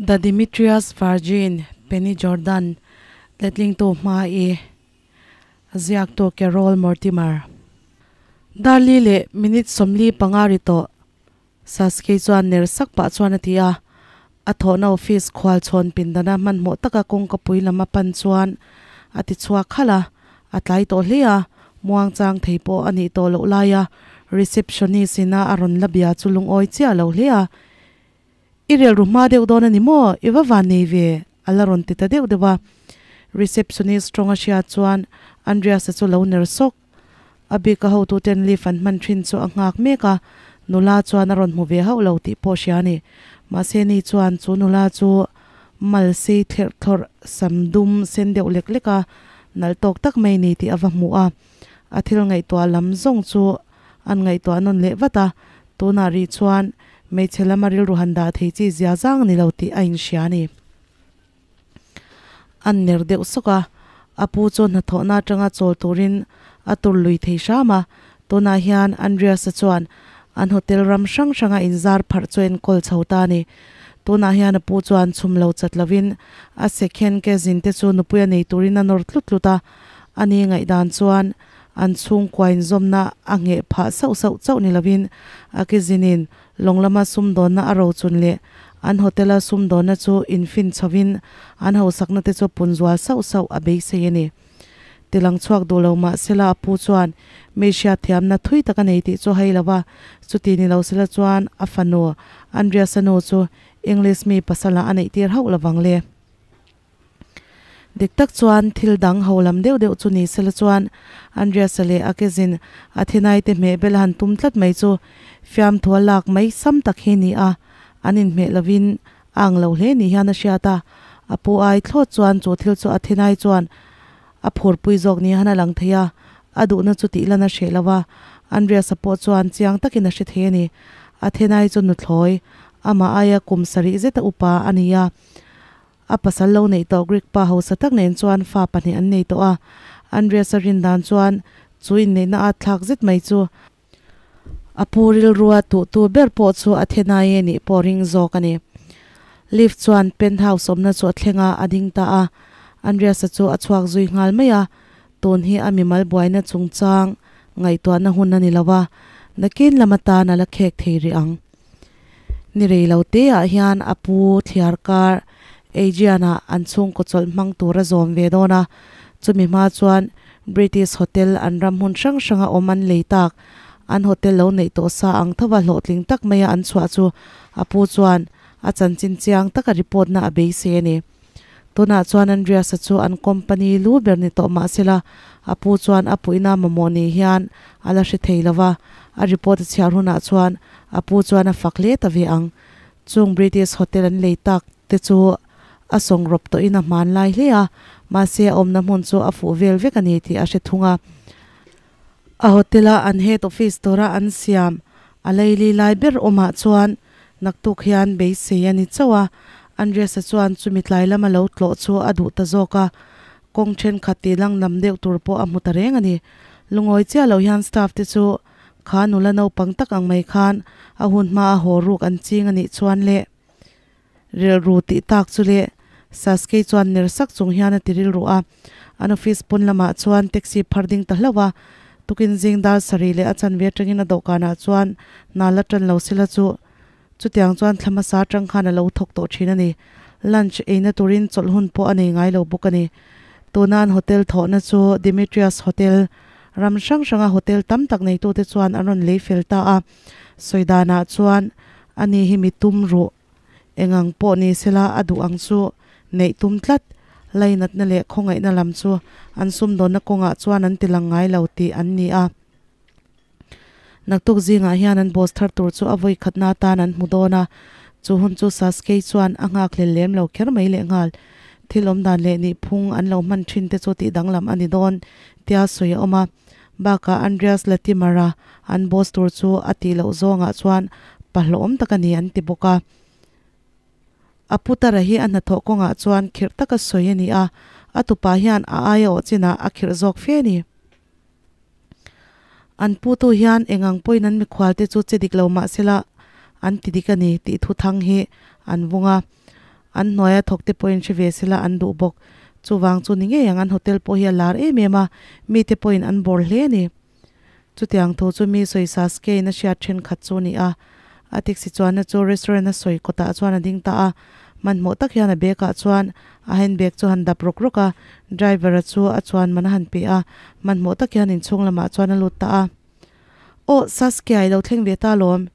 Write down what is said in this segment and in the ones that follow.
The Demetrius Virgin, Penny Jordan, letlingtu hma i ziaktu Carol Mortimer. Darli leh minute 45 ri tawh Saskey chuan ner sak pah chuan a ti a. A thawhna office khual chhawn pindana hmanhmawh taka kawngka pui lam a pan chuan a ti chhuak khalh a. A tlai tawh hle a, muangchang thei pawh a nih tawh loh laia receptionist ina a rawn la bia chu lungawi chiah lo hle a. I relru hma deuh dawn a ni maw? I va van nei ve? A la rawn ti ta deuh deuh a. Receptionist tawng a hriat chuan Andreas-a chu lo ner sawk. A bik a hotuten lift an hman thin chu a nghak mek a, nula chuan a rawn hmu ve hauh lo tih pawh hria a ni. Mahse ni chuan chu nula chu mal sei thlerh thlawrh sam dum sen deuh lek lek a, nalh tawk tak mai ni tih a va hmu a. A thil ngaihtuah lam zawng chu an ngaihtuah nawn leh vat a, tunah rih chuan hmeichhe lama rilru han dah thei chi zia zang a ni lo tih a inhria a ni. An ner deuh sawk a, a pu chu hnathawhna atanga chawl turin a tur lui thei hram a, tunah hian Andreas-a chuan an hotel ram hrang hranga inzar pharh chu a enkawl chho ta a ni. Tunah hian a pu chuan chhum lo chat lovin a second cousin te chu nupui a nei turin a nawr tlut tlut a, ani ngaihdan chuan An chhungkua inzawmna a ngheh phah sauh sauh chauh ni lovin a kizinin lawng lama sumdawnna a rochun leh an hotel-a sumdawnna chu infin chhovin an hausakna te chu punzual sauh sauh a beisei a ni. Tilang chhuak duh lo mah sela a pu chuan mi hriatthiamna thui tak a nei tih chu hai lo va, chuti ni lo sela chuan a fanu Andreas-a nu chu English mi pasala a neihtir hauh lovang le. Dik tak chuan thil dang ho lam deuh deuh chu ni sela chuan Andreas-a leh a kezin a thinaite hmeh bel a han tum tlat mai chu fiamthu a lak mai sam tak hi ni a, an inhmeh lovin a ang lo hle ni hian a hriat a. A pu ai thlawt chuan chu thil chu a thinai chuan a phurpui zawk ni hian a lang thei a, a duhna chu tih lan a hreh lo a, Andreas-a pawh chuan chiang takin a hre thei a ni. A thinai chu nuthlawi, amah aia kum sarih zeta upa a ni a. A pasal lo neih tawh Greek pa hausa tak nen chuan fa pahnih an nei tawh a, Andreas-a rin dan chuan chu inneihna at thlak zet mai chu a pu rilrua tuhtu ber pawh chu Athenae nih pawh ring zawk a ni. Lift chuan penthouse awmna chu a thleng a, a ding ta a, Andreas-a chu a chhuak zui nghal mai a, tun hi a mimal buaina chungchang ngaihtuahna hun a ni lo a, nakin lam atan a la khek thei rih ang. Ni rei lo te ah hian a pu thliar kar Aegean ah an chhungkaw chawlh hmang tur a zawm ve dawn a, chumi hma chuan British hotel an ram hmun hrang hranga awm an lei tak, an hotel lo neih tawh sa ang thova hlawhtling tak maia an chhuah chu a pu chuan a chanchin chiang taka report na a beisei a ni. Tunah chuan Andreas-a chu an company lu ber ni tawh mah sela, a pu chuan a puihna mamawh ni hian a la hre thei lo va, a report a chhiar hunah chuan a pu chuan a fak hle ta ve ang. Chung British hotel an lei tak te chu a sawng rawp tawhin a hman lai hle a, mahse a awmna hmun chu a fuh vel vek a ni tih a hre thung a. A hotel-a an head office tura an siam a leili lai ber awmah chuan naktuk hian beisei a ni chauh a, Andreas-a chuan chumi tlai lama lo tlawh chu a duh ta zawk a, kawng thenkhat tih lang lam deuh tur pawh a hmu ta reng a ni. Lungawi chiah loh hian staff te chu kha nula naupang tak ang mai khan a hun hma a haw ruk an ching a nih chuan le Rilru tih tak chu le Saskey chuan ner sak chung hian a ti rilru a. An office pawn lamah chuan taxi phar ding ta hlauh a. Tukin zing dar sarih leh a chanve atangin a dawhkanah chuan hna la tan lo sela chu chutiang chuan thla hmasa atang khan a lo thawk tawh thin a ni. Lunch eina turin chawlh hun pawh a nei ngai lo bawk a ni. Tuna an hotel thawhna chu Demetrius Hotel ram hrang hranga hotel tam tak neitute chuan an rawn lei fel ta a. Sawi danah chuan ani hi mi tum ruh Engang pawh ni sela a duh ang chu neih tum tlat. Lainatna leh khawngaihna lam chu an sumdawnna kawngah chuan an tilang ngai lo tih an ni a. Naktuk zingah hian an boss thar tur chu a vawi khatna atan an hmu dawn a, chu hun chu Saskey chuan a nghakhlel lem lo kher mai lehnghal. Thil awmdan leh nihphung an lo hman thin te chu tih danglam a ni dawn tia sawi a awm a. Bakah Andreas Latimer-a an boss tur chu a tih loh zawngah chuan pa hlawhawm tak a ni an ti bawk a. A putara hi a hnathawh kawngah chuan khirh taka sawi a ni a, a tupa hian a aia awh chinah a khirh zawk fe a ni. An putu hian eng ang pawhin an mikhualte chu che dik lo mah sela an ti dik a ni tih thu thang hi an vung a. An hnuaia thawk te pawhin hre ve sela an duh bawk. Chuvang chu ni ngei ang an hotel pawh hi a lar em em a, mite pawhin an bawr hle a ni. Chutiang thu chu mi sawi Sasuke in a hriat thenkhat chu a ni a. A taxi chuanna chu restaurant a sawi kawtah chuan a ding ta a. Hmanhmawh tak hian a bag ah chuan a handbag chu a han dap rawk rawk a, driver a chu a chuan man a han pe a, hmanhmawh tak hian inchhung lamah chuan a lut ta a. Aw, Sasuke a i lo thleng ve ta alawm.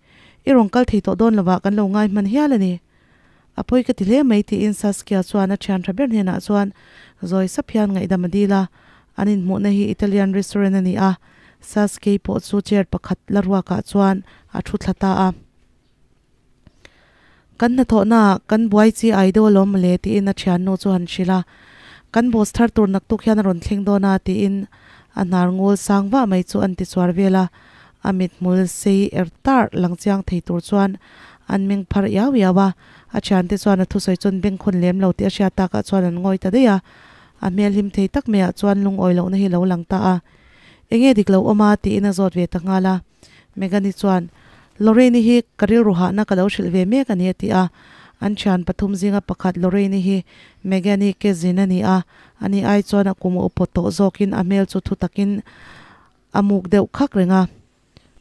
I rawn kal thei tawh dawn lovah kan lo ngai hman hial a ni. A pawi ka ti hle mai tiin Saskia chuan a thian tha ber hnenah chuan zawi sap hian ngaihdam a dil a, an inhmuhna hi Italian restaurant a ni a, Saskei pawh chu chair pakhat la ruakah chuan a thu thla ta a. Kan hnathawhnaah kan buai chi ai deuh alawm mawle tiin a thiannu chu han hrilh a, kan boss thar tur naktuk hian a rawn thleng dawn a tiin a hnar ngul sang vah mai chu an ti chuar vel a, A mithmul sei er tar lang chiang thei tur chuan an meng phar iau iau a, a thiante chuan a thusawi chuan bengkhawn lem lo tih a hriat takah chuan an ngawi ta daih a, a hmel hlim thei tak maiah chuan lungawi lohna hi lo lang ta a. Enge dik lo awm a? tiin a zawt ve ta nghal a. Megani chuan, Lorraine-i hi ka rilru hahna ka lo hrilh ve mek a ni a ti a. An thian pathum zinga pakhat Lorraine-i hi Megani ke zin a ni a, ani ai chuan a kum a upawt tawh zawkin a hmel chu thu takin A muk deuh khak reng a,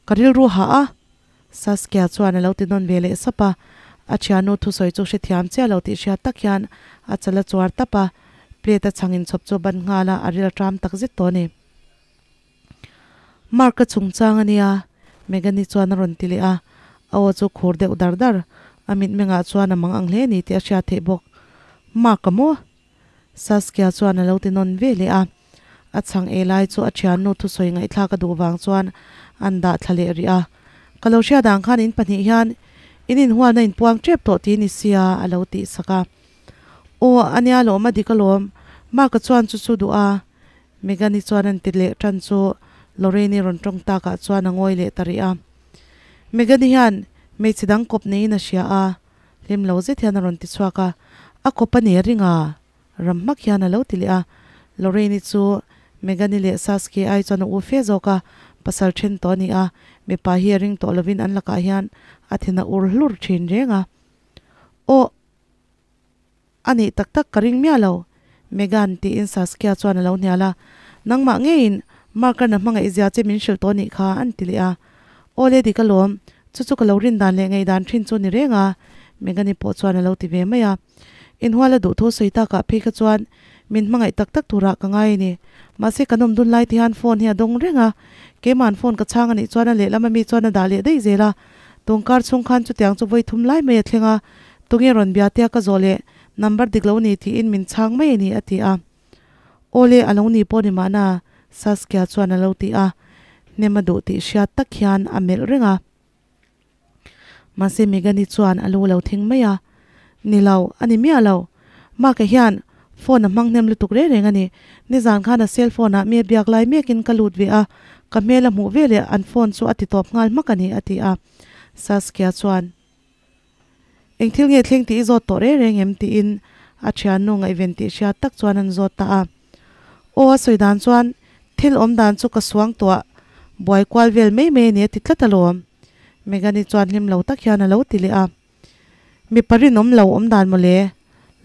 Ka rilru hah a? Saskia chuan a lo ti nawn ve leh sap a. A thiannu thusawi chu hrethiam chiah lo tih hriat tak hian a chal a chuar tap a, plate a chhang inchhawp chu a ban nghal a, a ril a ṭam tak zet tawh a ni. Mark ka chungchang a nia, Megani chuan a rawn ti leh a, a aw chu khur deuh dar dar. A mitmengah chuan a mang ang hle a ni tih a hriat theih bawk. Mark a maw? Saskia chuan a lo ti nawn ve leh a. A chhang ei lai chu a thiannu thusawi ngaihthlak a duh vang chuan an dah thla leh rih a. Ka lo hriat ang khan in pahnih hian in inhualna in puang tep tawh ti ni sia a lo tih sak a. Aw, a nia lawm a dik alawm, Mark-a chuan chu chu duh a. Megan-i chuan an ti leh tan chu Lorraine-i rawn tawng takah chuan a ngawi leh ta rih a. Megan-i hian hmeichhe dang kawp neiin a hria a, hlim lo zet hian a rawn ti chhuak a. A kawp a ni a ring a. Ram hmak hian a lo ti leh a, Lorraine-i chu Megan-i leh Saskia ai chuan a u fe zawk a, pasal then tawh a ni a, mipa hi a ring tawh lovin an lakah hian a thin a ur hlur thin reng a. Aw, a nih tak tak ka ring miah lo, Megan, tiin Saskia chuan a lo hnial a, nangmah ngeiin Mark-a'n a hmangaih zia che min hrilh tawh a nih kha, an ti leh a. Aw le dik alawm, chu chu ka lo rin dan leh ngaihdan thin chu a ni reng a, Megan-i pawh chuan a lo ti ve mai a. Inhual a duh thu sawi takah phei kha chuan min hmangaih tak tak turah ka ngai a ni. Mahse kan awm dun lai te hian phone hi a dawng reng a, keima'n phone ka chhang a nih chuan a lehlam ami chuan a dah leh daih zel a. Tungkar chhung khan chutiang chu vawi thum lai mai a thleng a, tunge rawn bia tia ka zawh leh number dik lo ni tiin min chhang mai a ni a ti a. Aw le a lo ni pawh ni mahna Saskia chuan a lo ti a, hnem a duh tih hriat tak hian a melh reng a. Mahse Megani chuan a lu lo thing mai a, Ni lo, a ni miah lo. Mark-a hian phone a hmang hnem lutuk reng reng a ni. Nizan khan a cell phone ah mi a biak lai mekin ka lut ve a, ka hmel a hmuh veleh an phone chu a ti tawp nghal hmak a ni, a ti a. Saskia chuan, Eng thil nge thleng tih i zawt tawh reng reng em? tiin a thiannu ngaihven tih hriat tak chuan an zawt ta a. Aw a sawi dan chuan thil awm dan chu ka suang tuah buai kual vel mai mai a ni a ti tlat alawm. Megani chuan hlim lo tak hian a lo ti leh a. Mipa rinawm lo awm dan mawle.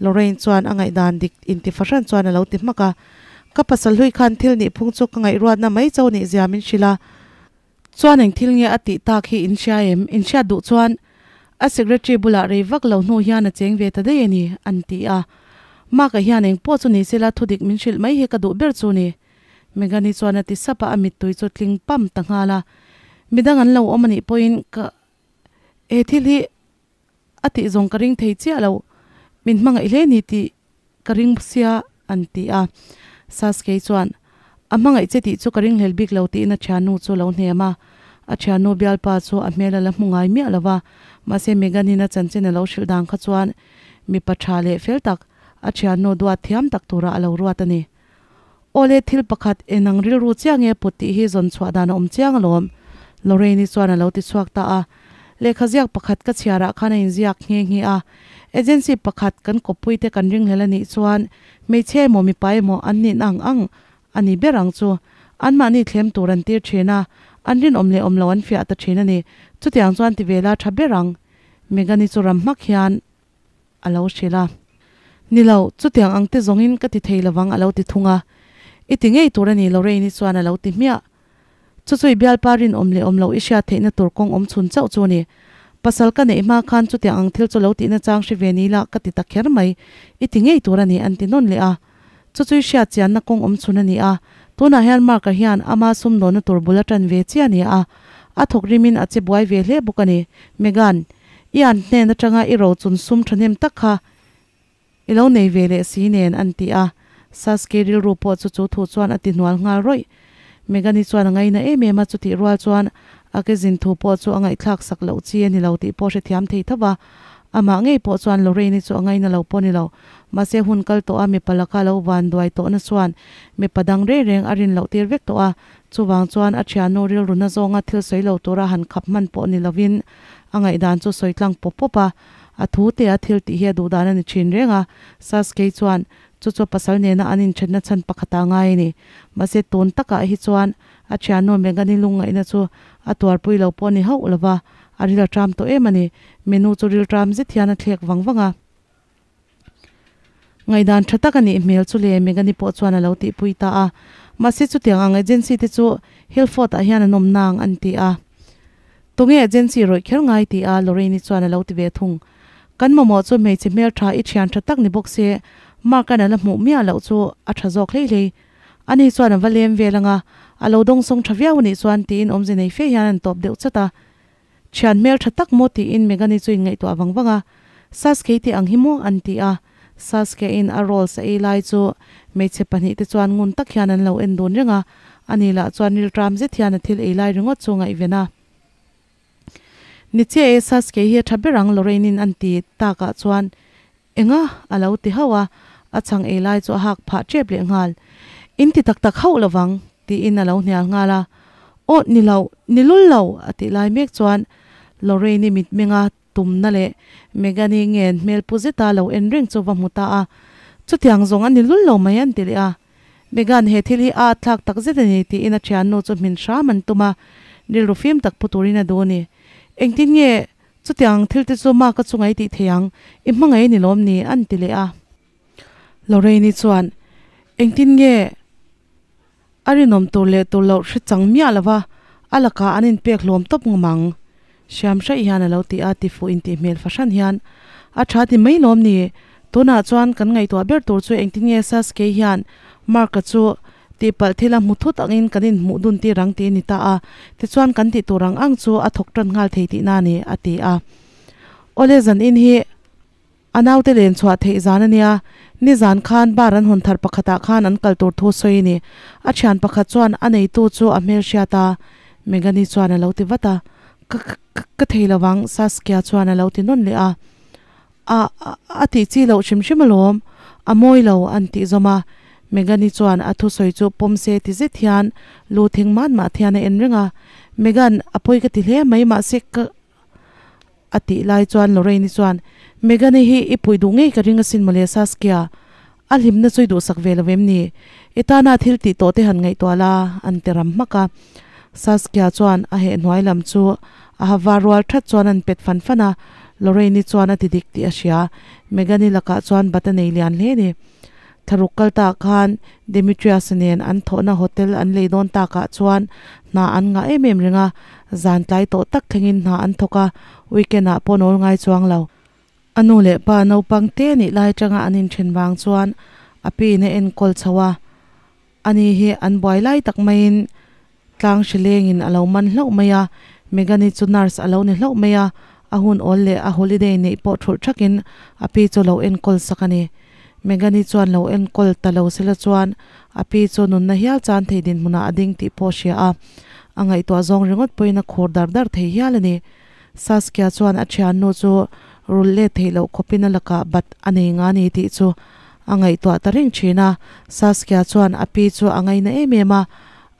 Lorraine chuan a ngaihdan dik inti fahran chuan a lo ti hmak a. Ka pasal hlui khan thil nih phung chu ka ngaihruatna mai cho nih zia min hrilh a. Chuan eng thil nge a tih tak hi in hria em? In hriat duh chuan a secretary bulah rei vak lo hnu hian a cheng ve ta daih a ni, an ti a. Mark-a hian eng pawh chu ni sela thudik min hrilh mai hi ka duh ber chu ni. Meghan-i chuan a ti sap a, a mittui chu tling pam ta nghal a. Midang an lo awm a nih pawhin ka he thil hi a tih zawng ka ring thei chiah lo, min hmangaih hle ni tih ka ring sia an ti a. Sasuke chuan, A hmangaih che tih chu ka ringhlel bik lo tiin a thiannu chu a lo hnem a. A thiannu bialpa chu a hmel a la hmu ngai miah lo va, mahse Megan-in a chanchin a lo hrilh dan kha chuan mipa tha leh fel tak, a thiannu duat thiam tak tura a lo ruat a ni. Awle thil pakhat enang rilru chiah nge put tih hi zawn chhuah dan a awm chiang alawm, Lorraine-i chuan a lo ti chhuak ta a. Lehkha ziak pakhat ka chhiarah khan a inziak nghe nghe a. Agency pakhat kan kawppuite kan ringhlel a nih chuan hmeichhia emaw mipa emaw an nin ang ang a ni ber ang chu. Anmahni thlem tur an tir thin a, an rinawm leh awm lo an fiah ta thin a ni. Chutiang chuan ti vela tha ber ang, Meghan-i chu ram hmak hian a lo hrilh a. Ni lo, chutiang ang te zawngin ka ti thei lovang a lo ti thung a. I ti ngei tur a ni Lorraine-i chuan a lo ti hmiah. Chu chu i bialpa rinawm leh awm loh i hriat theihna tur kawng awm chhun chauh chu a ni. Pasal ka neih hma khan chutiang ang thil chu lo tihna chang hre ve ni la ka ti ta kher mai. I ti ngei tur a ni an ti nawn leh a. Chu chu i hriat chianna kawng awm chhun a ni a. Tunah hian Mark-a hian ama sumdawnna tur bul a tan ve chiah a ni a. A thawk rimin a che buai ve hle bawk a ni. Megan, i an hnen atanga i rochun sum thahnem tak kha I lo nei ve leh si nen an ti a, Sasuke rilru pawh chu chu thu chuan a ti hnual nghal rawih. Megani chuan a ngaina em em a, chutih rual chuan a ke zin thu pawh chu a ngaihthlak sak loh chi a ni lo tih pawh hrethiam thei tho va. Amah ngei pawh chuan Lorraine-i chu a ngaina lo pawh a ni lo. Mahse hun kal tawh a mipa laka lo van duai tawhna chuan mipa dang reng reng a rin loh tir vek tawh a, chuvang chuan a thiannu rilru na zawnga thil sawi lo tura han khap hman pawh ni lovin a ngaihdan chu sawi tlang pawp pawp a. A thu te a thil tih hi a duh dan a ni thin reng a, Sasuke chuan chu chu pasal nena an inthenna chhan pakhat ah ngai a ni. Mahse tun takah hi chuan a thiannu Megani lungngaihna chu a tuarpui lo pawh a ni hauh lova, a ril a tram tawh em a ni. Menu chu ril tram zet hian a thlek vang vang a. Ngaihdan tha tak a nih hmel chu le Megani pawh chuan a lo tihpui ta a. Mahse chutiang ang agency te chu Hillfort ah hian an awm nang an ti a. Tunge agency rawih kher ngai ti a Lorraine-i chuan a lo ti ve thung. Kan mamawh chu hmeichhe hmeltha i thian tha tak ni bawk se Mark-a'n a la hmuh miah loh chu a tha zawk hlei hlei. Ani chuan a va lem vel anga a lo dawngsawng tha viau a nih chuan tiin awmze nei fe hian an tawp deuh chat a. Thian hmeltha tak maw tiin Megani chu inngaihtuah vang vang a, Sasuke te ang hi maw an ti a, Sasuke-in a rolls a ei lai chu hmeichhe pahnih te chuan ngun tak hian an lo en dun reng a, ani lah chuan rilṭam zet hian a thil ei lai ringawt chu ngaihven a. Ni chiah e, Sasuke hi a ṭha ber ang Lorraine-in an ti takah chuan Enga? a lo ti hauh a, a chhang ei lai chu a hak phah ṭep leh nghal. In ti tak tak hauh lovang, tiin a lo hnial nghal a. Aw, ni lo, ni lul lo, a tih lai mek chuan Lorraine-i mitmenga tumna leh Megan-i ngen hmel pu zeta lo en reng chu va hmu ta a. Chutiang zawng a ni lul lo mai an ti leh a. Megan, he thil hi a atthlak tak zet a ni, tiin a ṭhiannu chu hmin hram an tum a, rilru fim tak pu turin a duh a ni. Engtin nge Chutiang thil te chu Mark-a chunga i tih thei ang, i hmangaih a ni lawm ni? an ti leh a. Lorraine-i chuan, Engtin nge a rinawm tur leh tur loh hre chang miah lova a lakah an inpek hlawm tawp ngam ang? Hriam hraih hian a lo ti a, tifuh intih hmel fahran hian, A tha ti mai lawm ni? Tunah chuan kan ngaihtuah ber tur chu engtin nge Sasuke hian Mark-a chu Tihpalh thil a hmu thut angin kan inhmuh dun tir ang tih a ni ta a, tichuan kan tih tur ang ang chu a thawk tan nghal thei tihna a ni, a ti a. Awle zan in hi a naute len chhuah theih zan a nia, nizan khan bar an hawn thar pakhatah khan an kal tur thu sawi a ni. A thian pakhat chuan a neitu chu a hmelhriat a, Megani chuan a lo ti vat a, Ka ka ka thei lo vang, Saskia chuan a lo ti nawn leh a. A, a tih chi loh hrim hrim alawm, a mawi lo an tih zawm a. Megan-i chuan a thusawi chu pawm se ti zet hian lu thing man mah thian a en reng a. Megan, a pawi ka ti hle mai mahse ka a tih lai chuan Lorraine-i chuan, Megan-i hi i puih duh ngei ka ring asin mawle Saskia, a hlimna chu i duhsak ve lo em ni? I tana thil tih tawh te han ngaihtuah la an ti ram hmak a. Saskia chuan a heh hnuai lam chu a ha var rual that chuan an pet fan fan a, Lorraine-i chuan a ti dik tih a hria. Megan-i lakah chuan bat a nei lian hle a ni. Thlaruk kal ta khan Demetrius-a nen an thawhna hotel an lei dawn takah chuan hna an ngah em em reng a, zan tlai tawh tak thlengin hna an thawk a, weekend-ah pawh nawl ngai chuang lo. A nu leh pa naupang te nih lai atanga an inthen vang chuan a piin a enkawl chho a, ani hi an buai lai tak maiin tlang hri lengin a lo man hlauh mai a, Megan-i chu nurse a lo ni hlauh mai a, a hun awl leh a holiday neih pawh thulh thakin a pi chu lo enkawl sak a ni. Megan-i chuan lo enkawl ta lo sela chuan a pi chu nunna hial chan thei dinhmunah a ding tih pawh a hria a, a ngaihtuah zawng ringawt pawhin a khur dar dar thei hial a ni. Saskia chuan a thiannu chu rul let theih loh khawpin a lakah bat a nei nga ni tih chu a ngaihtuah ta reng thin a. Saskia chuan a pi chu a ngaina em em a,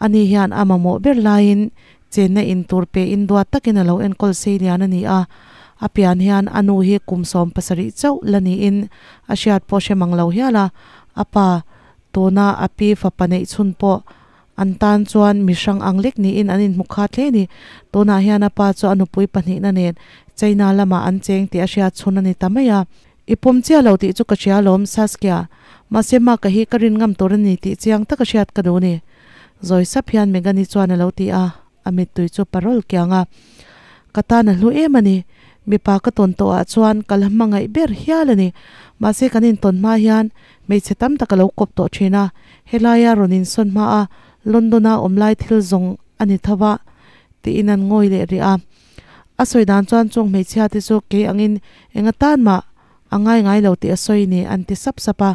ani hian a mamawh ber laiin chenna in tur pe in duat takin a lo enkawl sei lian a ni a. A pian hian a nu hi kum 70 chauh la niin a hriat pawh hre mang lo hial a, a pa tuna a pi fapa neih chhun pawh An tan chuan mi hrang ang lek niin an inhmu khat hle a ni. Tunah hian a pa chu a nupui pahnihna nen China lamah an cheng tih a hriat chhun a ni ta mai a. I pawm chiah lo tih chu ka hria alawm Saskia, mahse Mark-a hi ka rin ngam tur a ni tih chiang taka hriat ka duh a ni. Zawi sap hian Megan-i chuan a lo ti a, a mittui chu parol kiang a. Ka tan a hlu em a ni, mipa ka tawn tawh ah chuan ka la hmangaih ber hial a ni. Mahse kan intawn hma hian hmeichhe tam tak a lo kawp tawh thin a, helaia rawn insawn hma a London-a awm lai thil zawng a ni tho a tiin an ngawi leh rih a. A sawi dan chuan chung hmeichhia te chu kei angin eng atan mah a ngai ngai lo tih a sawi ni an ti sap sap a.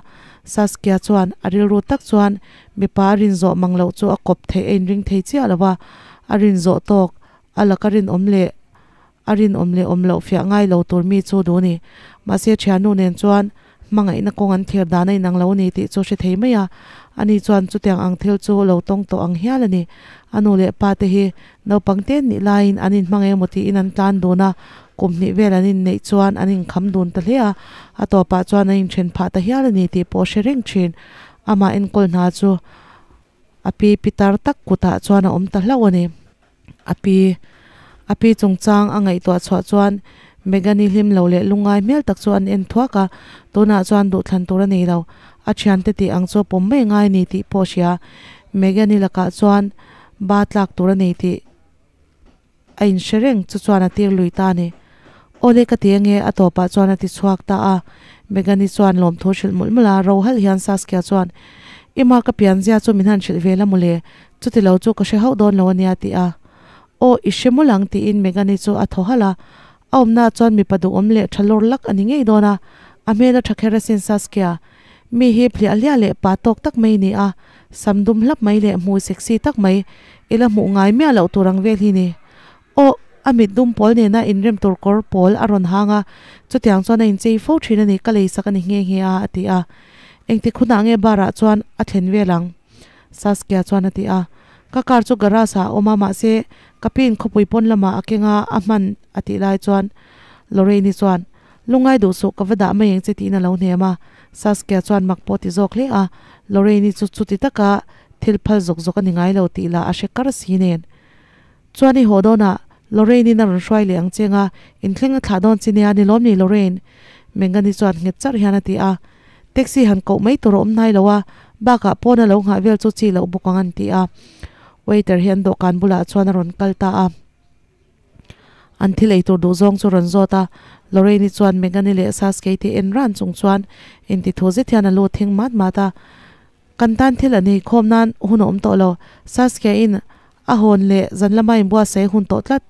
Saskia chuan a rilru tak chuan mipa a rin zawh mang loh chu a kawp theih a inring thei chiah lo a, a rin zawh tawk a laka rinawm leh a rinawm leh awm loh fiah ngai lo tur mi chu duh ni. Mahse thiannu nen chuan hmangaihna kawng an thlir dan a inang lo ni tih chu hre thei mai a, ani chuan chutiang ang thil chu lo tawng tawh ang hial a ni. A nu leh pa te hi naupang te nih laiin an inhmang emaw tiin an tlan dun a, kum hnih vel an inneih chuan an inkham dun ta hle a, a tawpah chuan an inthen phah ta hial a ni tih pawh hre reng thin. Amah enkawl hna chu a pi pitar tak kutah chuan a awm ta hlauh a ni. A pi a pi chungchang a ngaihtuah chhuah chuan Megan-i hlim lo leh lungngai hmel tak chu an en thuak a, tunah chuan duhthlan tur a nei lo. A thiante tih ang chu pawm mai ngai ni tih pawh a hria. Megan-i lakah chuan ba tlak tur a nei tih a inhre reng chu chuan a tir lui ta a ni. Awle ka ti ange a tawpah chuan a ti chhuak ta a. Megan-i chuan lawmthu hrilh mawlh mawlh a, Rohal hian Saskia chuan, I ma ka pianzia chu min han hrilh ve la mawle, chuti lo chu ka hre hauh dawn lo ania ti a. Aw i hre mawlh ang tiin Megan-i chu a thaw halh a. A awmnaah chuan mipa duhawm leh tha lawr lak a ni ngei dawn a, a hmel a tha kher asin Saskia. Mi hi hliah hliah leh pa tawk tak mai ni a, sam dum hlap mai leh hmui sexy tak mai i la hmuh ngai miah loh tur ang vel hi ni. Aw, a mit dum pawl nena inrem tur kawr pawl a rawn hang a, chutiang chuan a inchei fo thin a ni, ka leisak a ni nghe nghe a, a ti a. Engtik hunah nge bar ah chuan a thlen vel ang? Saskia chuan a ti a. Ka car chu garage ah a awm a, mahse ka pin khawpui pawn lamah a keng a, a hman a tih lai chuan Lorraine-i chuan, Lungngai duh suh, ka va dah mai ang che tiin a lo hnem a. Saskia chuan mak pawh ti zawk hle a, Lorraine-i chu chuti taka thil phal zawk zawk a ni ngai lo tih lah a hre kar si nen. Chuan i haw dawnah Lorraine-in a rawn hruai leh ang che nga, inthleng a thlah dawn chi nia ni lawm ni Lorraine? Mengani chuan nghet charh hian a ti a. Taxi han koh mai tur a awm hnai lo a, bakah pawn a lo nghah vel chu chi loh bawk ang an ti a. Waiter hi an dawhkan bulah chuan a rawn kal ta a. An thil ei tur duh zawng chu rawn zawt a, Lorraine-i chuan Megan-i leh Sasuke te en ran chung chuan intithu zet hian a lu thing mat mat a. Kan tan thil an ei khawm nan hun a awm tawh lo, Sasuke-in a hawn leh zan lama inbuatsaih hun tawh tlat.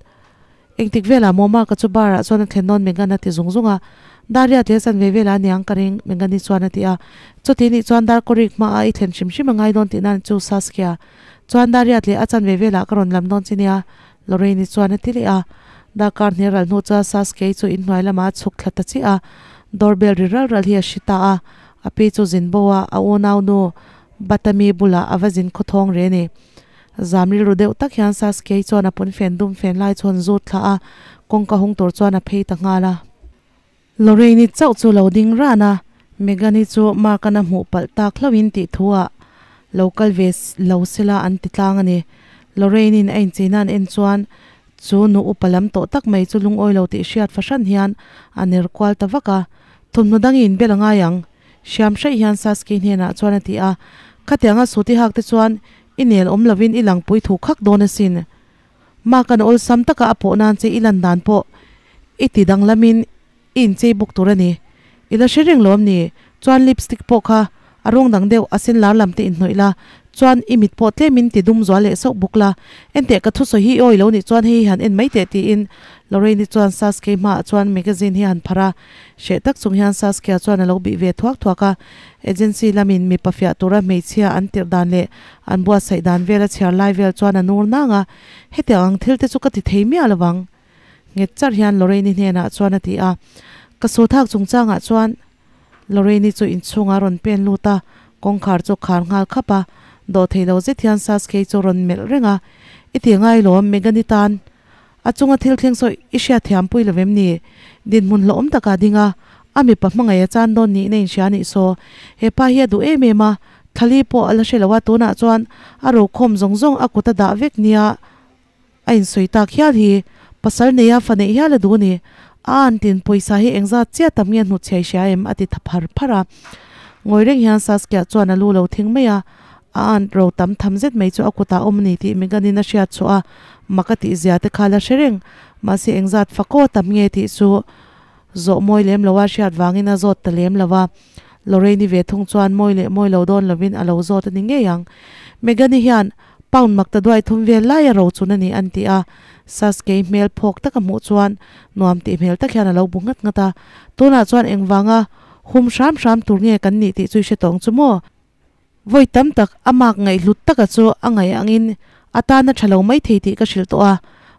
Engtik velah maw Mark-a chu bar ah chuan a thlen dawn Megan a ti zung zung a. Dar riat leh chanve velah a niang ka ring Megan-i chuan a ti a. Chuti nih chuan dar kawrik hmaah i thlen hrim hrim a ngai dawn tih nan chu Saskia chuan dar riat leh a chanve velah ka rawn lam dawn che nia Lorraine-i chuan a ti leh a. Darkar hne ral hnu chuan Saskia-i chu inhnuai lamah a chhuk thla ta chiah a. Doorbell ri ral ral hi a hri ta a. A pi chu zin bo a, a unau nu Batami bulah a va zin khawthawng reh a ni. Zam rilru deuh tak hian Saskia-i chuan a pawnfen dum fen lai chu an zut thla a, kawngka hung tur chuan a phei ta nghal a. Lorraine-i chauh chu lo ding ran a, Megan-i chu Mark-an a hmuh palh tak hlauhin tih thu ah lo kal ve lo sela an ti tlang a ni. Lorraine-in a incheina an en chuan chu nu upa lam tawh tak mai chu lungawi lo tih hriat fahran hian a ner kual ta vak a, Thawmhnaw dang i inbel a ngai ang, hriam hraih hian Saskia hnenah chuan a ti a, Khatianga suti hak te chuan i nel awm lovin i langpui thu khak dawn asin. Mark-a'n awlsam taka a pawh nan che i lan dan pawh i ti danglamin i inchei bawk tur a ni. I la hre reng lawm ni? Chuan lipstick pawh kha a rawng dang deuh a sen lar lam te inhnawih la, chuan i mit pawh tlemin ti dum zual leh sauh bawk la. Enteh ka thusawi hi i awi lo nih chuan hei hi han en mai teh tiin Lorraine-i chuan Saskia hmaah chuan magazine hi a han pharh a. Hreh tak chung hian Saskia chuan a lo bih ve thuak thuak a. Agency lamin mipa fiah tura hmeichhia an tirh dan leh an buatsaih dan vel a chhiar lai vel chuan a nur nang a, Hetiang ang thil te chu ka ti thei miah lo vang. Nghet charh hian Lorraine-i hnenah chuan a ti a. Ka suthak chungchangah chuan Lorraine-i chu inchhungah a rawn pen lut a, kawngkhar chu khar nghal khap a. Dawhthei lo zet hian Saskia-i chu rawn melh reng a, I ti ngai lawm, Megan-i tan A chunga thil thleng sawi i hriatthiam pui lo vem ni? Dinhmun hlawhawm takah ding a, a mipa hmangaih a chan dawn niin a inhria anih saw. He pa hi a duh em em a, thlali pawh a la hre lo a, tunah chuan a rokhawm zawng zawng a kut a dah vek nia a insawi tak hial hi. Pasal neia fa neih hial a duh a ni. A antin pawisa hi engzat chiah tam nge hnutchhiai hria em? a ti tha phar phar a. Ngawi reng hian Saskia chuan a lu lo thing mai a, a aunt ro tam tham zet mai chu a kutah awm a ni tih Megan-in a hriat chhuah a, mak a tih zia te kha la hre reng. Mahse engzat fakaw tam nge tih chu zawh mawi lem lo a hriat vangin a zawt ta lem lo a. Lorraine-i ve thung chuan mawi leh mawi lo dawn lovin a lo zawt a ni ngei ang. Megan-i hian Pound mak ta duai thum vel lai a ro chun a ni an ti a. Sasuke hmel phawk taka hmuh chuan nuam tih hmel tak hian a lo bu nghat nghat a. Tunah chuan engvanga hum hram hram tur nge kan nih tih chu i hre tawng chu maw? Vawi tam tak a mak ngaihhlut taka chu a ngaih angin a tan a tha lo mai thei tih ka hrilh tawh a.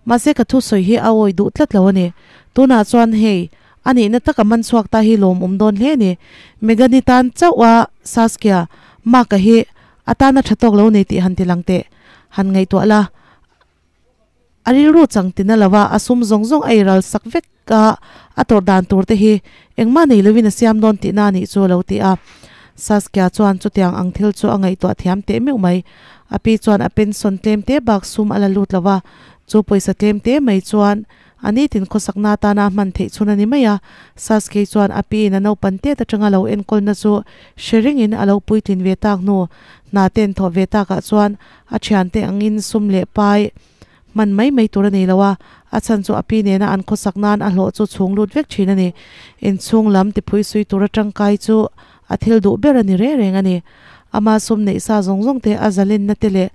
Mahse ka thusawi hi a awi duh tlat lo a ni. Tunah chuan hei a nihna taka man chhuak ta hi lawmawm dawn hle a ni. Megani tan chauh a Saskia mark-a hi A tana tha tawk lo nei tih han ti lang teh. Han ngaihtuah la, a rilru chang tina lo a, a sum zawng zawng a iral sak vek a, a tawrh dan tur te hi engmah nei lovin a siam dawn tihna a nih chu a lo ti a. Saskia chuan chutiang ang thil chu a ngaihtuah thiam teh meuh mai. A pi chuan a pension tlem te bak sum a la lut lo a, chu pawisa tlem te mai chuan A nitin khawsakna atana a hman theih chhun a ni mai a, Sasuke chuan a piin a naupan tet atanga lo enkawlna chu hre ringin a lo puitlin ve tak hnu hna ten thawh ve takah chuan a thiante angin sum leh pai hman mai mai tur a nei lo a, a chhan chu a pi nena an khawsak nan a hlawh chu chhung lut vek thin a ni. Inchhung lam tiphui sui tura tangkai chu a thil duh ber a ni reng reng a ni. Ama sum neih sa zawng zawng te a zalenna te leh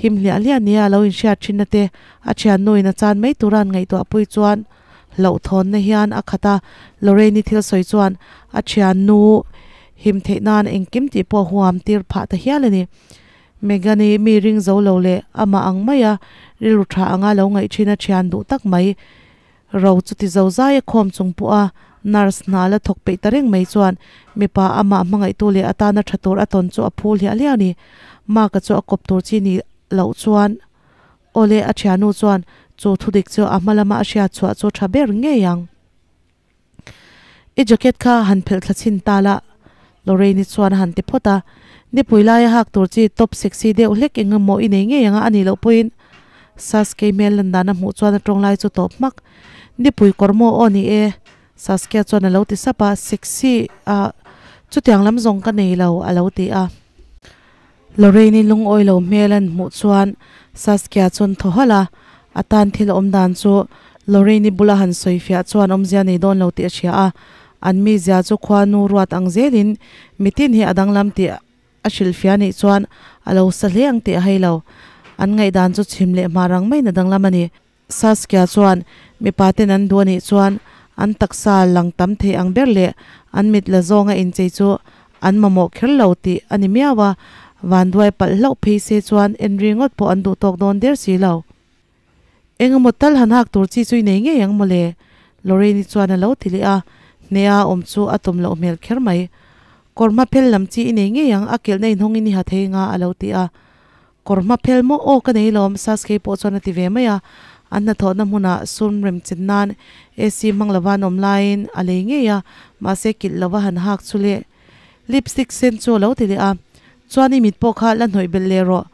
him hliah hliah nia a lo inhriat thinna te A thiannuin a chan mai tura an ngaihtuah pui chuan hlauhthawnna hian a khat a, Lorraine-i thil sawi chuan a thiannu him theih nan engkim tih pawh huam tir phah ta hial a ni. Megan-i mi ring zo lo leh amah ang maia rilru tha anga lo ngaih thin a thian duh tak mai ro chuti zo zai a khawm chung pawha nurse hna la thawk peih ta reng mai chuan mipa amah hmangaihtu leh atana tha tur a tawn chu a phu hliah hliah a ni. Mark-a chu a kawp tur chi nih loh chuan Awle, a thiannu chuan chu thudik chu a hma lama a hriat chhuah chu tha ber ngei ang. I jacket kha han phelh thla chhin ta la, Lorraine-i chuan a han ti phawt a. Nipui laia hak tur chi top sexy deuh hlek eng emaw i nei ngei ang a, a nih loh pawhin Sasuke hmel lan dan a hmuh chuan a tawng lai chu tawp hmak. Nipui kawr maw aw ni e, Saskia chuan a lo ti sap a, sexy a chutiang lam zawng ka nei lo, a lo ti a. Lorraine-i lungawi lo hmel an hmuh chuan Saskia chuan thaw halh a, a tan thil awm dan chu Lorraine-i bula han sawi fiah chuan awmzia nei dawn lo tih a hria a, an mizia chu khuanu ruat ang zelin mitin hi a danglam tih a hrilhfiah nih chuan a lo sa hle ang tih a hai lo. An ngaihdan chu chhim leh hmar ang maiin a danglam a ni. Saskia chuan mipa ten an duh a nih chuan an taksa lang tam thei ang ber leh an mit la zawnga inchei chu an mamawh kher lo tih a ni miau a, vanduai palh hlauh phei se chuan en ri ngawt pawh an duh tawk dawn der si lo. Engemaw tal han hak tur chi chu i nei ngei ang mawle, Lorraine-i chuan a lo ti leh a, hneha awm chu a tum loh hmel kher mai. Kawr hma phel lam chi i nei ngei ang, a kilhna inhawngin i ha thei nga a lo ti a. Kawr hma phel maw aw ka nei lawm Sasuke pawh chuan a ti ve mai a, an hnathawhna hmunah sum rem chin nan AC hmang lova an awm laiin a lei ngei a, mahse kilh lova han hak chu leh lipstick sen chu a lo ti leh a, chuan i mit pawh kha la hnawih belh leh rawh,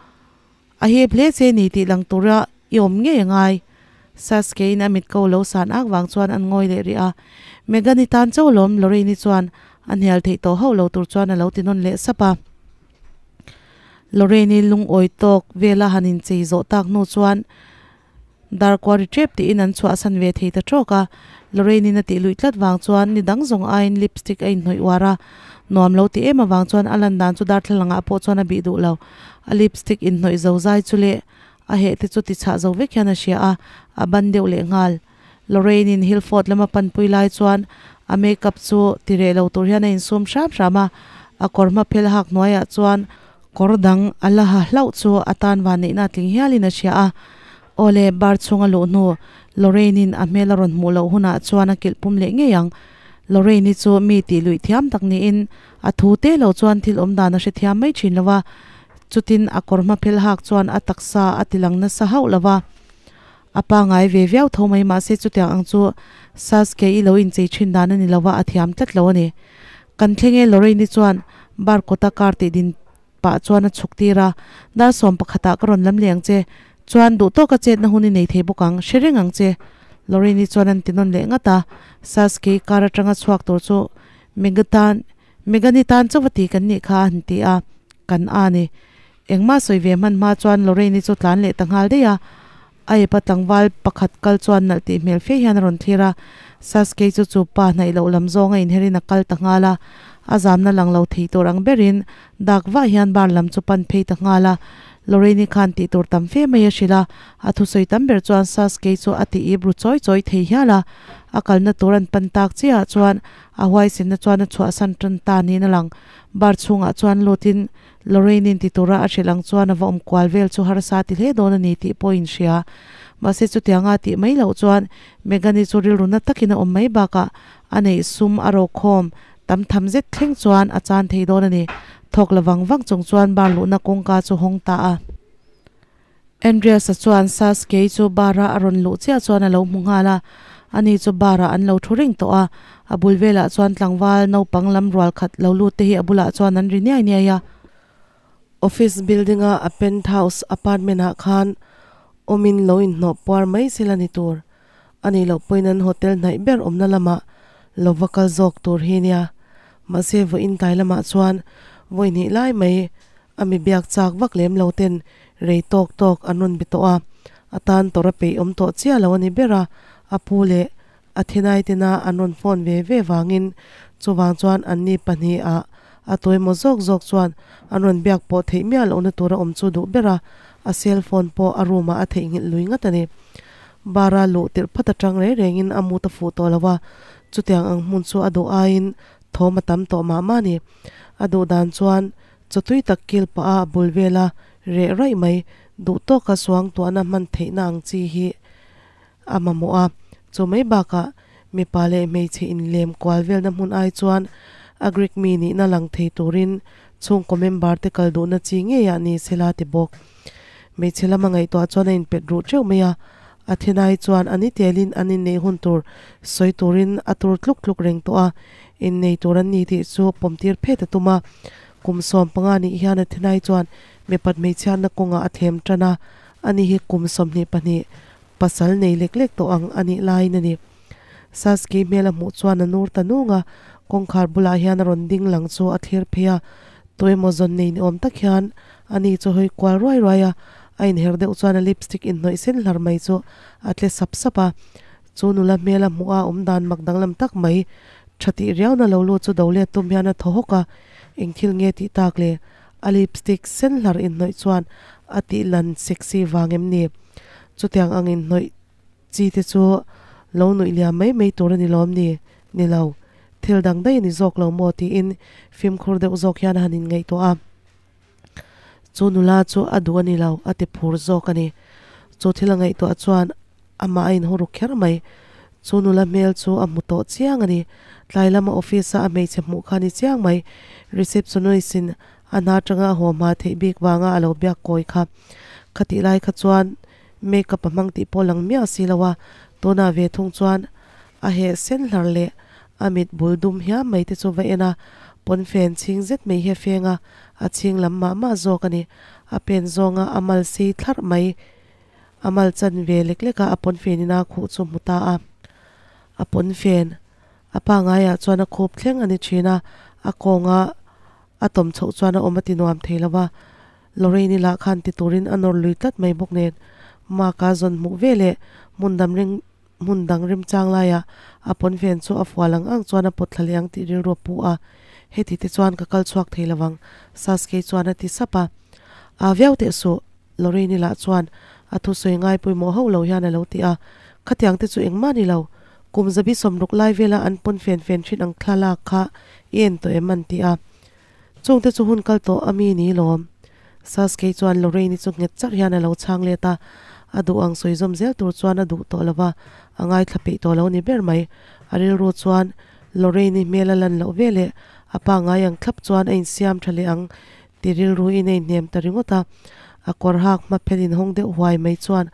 a hip hle che ni tih lang tura i awm ngei a ngai Sasuke in a mit ko lo san ak vang chuan an ngawi leh rih a, Megan-i tan chauh lawm Lorraine-i chuan a hnial theih tawh hauh lo tur chuan a lo ti nawn leh sap a. Lorraine-i lungawi tawk vela han inchei zawh tak hnu chuan Darkuari tep tiin an chhuahsan ve thei ta tawk a. Lorraine-in a tih luih tlat vang chuan ni dang zawng aiin lipstick a inhnawih uar a, nuam lo ti em avang chuan a lan dan chu darthlalangah pawh chuan a bih duh lo. A lipstick inhnawih zo zai chu leh a heh te chu ti chhah zo vek hian a hria a, a ban deuh leh nghal. Lorraine-in Hillford lama panpui lai chuan a makeup chu ti reh lo tur hian a insum hram hram a, a kawr hma phel hak hnuaiah chuan kawr dang a la ha hlauh chu a tan vanneihna a tling hialin a hria a. Awle, bar chhunga luh hnu Lorraine-in a hmel a rawn hmuh loh hunah chuan a kilh pum leh ngei ang. Lorraine-i chu mi tih luih thiam tak niin a thu te lo chuan thil awm dan a hre thiam mai thin lo a, chutin a kawr hma phel hak chuan a taksa a ti lang nasa hauh lo va. A pangai ve viau tho mai mahse chutiang ang chu Sasuke i lo inchei thin dan a ni lova a thiam tlat lo a ni. Kan thleng e Lorraine-i chuan bar kawta car tih din pah chuan a chhuk tir a, Dar sawm pakhatah ka rawn lam leh ang che, chuan duh tawka chetna hun i nei thei bawk ang, hre reng ang che. Lorraine-i chuan an ti nawn leh ngat a, Sasuke car atanga chhuak tur chu Megan Megan-i tan chauh a ti kan nih kha a han ti a, kan a ni. Engmah sawi ve hman hma chuan Lorraine-i chu tlan leh ta nghal daih a, a epa tlangval pakhat kal chuan nalh tih hmel fe hian a rawn thlir a, Sasuke chu chu pa hnaih loh lam zawnga inherin a kal ta nghal a, a zamna lang lo thei tur ang berin dak vah hian bar lam chu pan phei ta nghal a, Lorraine-i khan tih tur tam fe mai a hrilh a, a thusawi tam ber chuan Sasuke chu a tih ip ru chawi chawi thei hial a, a kalna tur an pan tak chiahah chuan a huaisenna chuan a chhuahsan tan ta niin a lang. Bar chhungah chuan lutin Lorraine-in ti tura a hrilh ang chuan a va awm kual vel chu harsa ti hle dawn a ni tih pawh a inhria. Mahse chutianga tih mai loh chuan Megan-i chu rilru na takin a awm mai bakah a neih sum a rokhawm tam tham zet thleng chuan a chan thei dawn a ni. Thawk la vang vang chung chuan bar luhna kawngka chu hawng ta a. Andreas-a chuan Sasuke chu bar-a a rawn luh chiah chuan a lo hmu nghal a, ani chu bar-ah an lo thu reng tawh a. A bul velah chuan tlangval naupang lam rual khat lo lut te hi a bulah chuan an ri niai niai a. Office building-a a penthouse apartment-ah khan awmin lo inhnawh puar mai se la ni tur. A nih loh pawhin an hotel hnaih ber awmna lamah lo va kal zawk tur hi nia. Mahse vawiin tlai lamah chuan vawi hnih lai mai a mi biak chak vak lem lo ten rei tawk tawk an rawn be tawh a, a tan tawrh a peih awm tawh chiah lo a ni ber a, a pu leh a thinai tena an rawn phone ve ve vangin chuvang chuan anni pahniha a tuaimaw zawk zawk chuan an rawn biak pawh theih miah lohna tura awm chu duh ber a, a cell phone pawh a room ah a theihnghilh lui ngat a ni. Bar a luh tirh phat atang reng rengin a mut a fuh tawh lo a, chutiang ang hmun chu a duh aiin thawm a tam tawh mah mah a ni. A duh dan chuan chaw tui tak kil pah a bul vela reh raih mai duh tawka suang tuahna hman theihna ang chi hi a mamawh a, chu mai bakah mipa leh hmeichhe inlem kual velna hmun ai chuan a Greek mi nihna lang thei turin chhungkaw member te kal duhna chi ngeiah ni sela ti bawk. Hmeichhe lama ngaihtuah chuan a inpet ruh teuh mai a, a thinai chuan a ni telin an inneih hun tur sawi turin a tur tluk tluk reng tawh a, innei tur an ni tih chu pawmtir phet a tum a. Kum 15 nih hian a thinai chuan mipat hmeichhiatna kawngah a thlem tan a, ani hi kum 22 pasal nei lek lek tawh ang a nih laiin a ni. Sasuke hmel a hmuh chuan a nur ta nung a, kawngkhar bulah hian a rawn ding lang chu a thlir phei a, tuemaw zawn nei ni awm tak hian ani chu hawi kual ruai ruai a, a inher deuh chuan a lipstick inhnawih sen hlar mai chu a tle sap sap a. Chu nula hmel a hmuh a awm dan mak danglam tak mai tha tih riauna lo lut chu do let tum hian a thaw hawk a, eng thil nge tih tak le? A lipstick sen hlar inhnawih chuan a tih lan sexy vang em ni? Chutiang ang inhnawih Chi te chu lo nuih liam mai mai tur a ni lawm ni? Ni lo. Thil dang daih a ni zawk lo maw? tiin fimkhur deuh zawk hian a han inngaihtuah a. Chu nula chu a duh a ni lo, a ti phur zawk a ni. Chu thil a ngaihtuah chuan amah a inhaw ru kher mai. Chu nula hmel chu a hmu tawh chiang a ni. Tlai lama office-a a hmeichhe hmuh kha a ni chiang mai. Receptionist-in a hna atanga a haw hma theih bik vanga a lo biak kawi kha. Khatih lai kha chuan Makeup a hmang tih pawh lang miah si lo a, tunah ve thung chuan a heh sen hlar leh a mit bul dum hiam mai te chu va en a, pawnfen chhing zet mai hi a feng a, a chhing lam mah mah zawk a ni. A pen zawnga a mal sei thlarh mai, a mal chan ve lek lek a, a pawnfen ina khuh chu hmu ta a. A pawnfen a pangaiah chuan a khup thleng a ni thin a, a kawnga a tawm chhoh chuan a awm a ti nuam thei lo va. Lorraine-i lah khan ti turin a nawr lui tlat mai bawk nen, Mark-a zawn hmuh ve leh hmun dam ring hmun dang remchang laiah a pawnfen chu a fual ang ang chuan a pawt thla leh ang tih rilru a pu a. Heti te chuan ka kal chhuak thei lovang, Sasuke chuan a ti sap a. Aa viau teh suh, Lorraine-i lah chuan a thusawi ngai pawimawh hauh lo hian a lo ti a. Khatiang te chu engmah ni lo, kum zabi 60 lai vela an pawnfen fen thin ang thlalak kha i en tawh em an ti a. Chungte chu hun kal tawh a mi ni lawm. Sasuke chuan Lorraine-i chu nghet charh hian a lo chhang let a, a duh ang sawi zawm zel tur chuan a duh tawh lo va, a ngaithla peih tawh lo ni ber mai. A rilru chuan Lorraine-i hmel a lan loh ve leh a pa ngai ang thlap chuan a insiam tha leh ang ti rilruin a inhnem ta ringawt a. A kawr hak hma phelh inhawng deuh huai mai chuan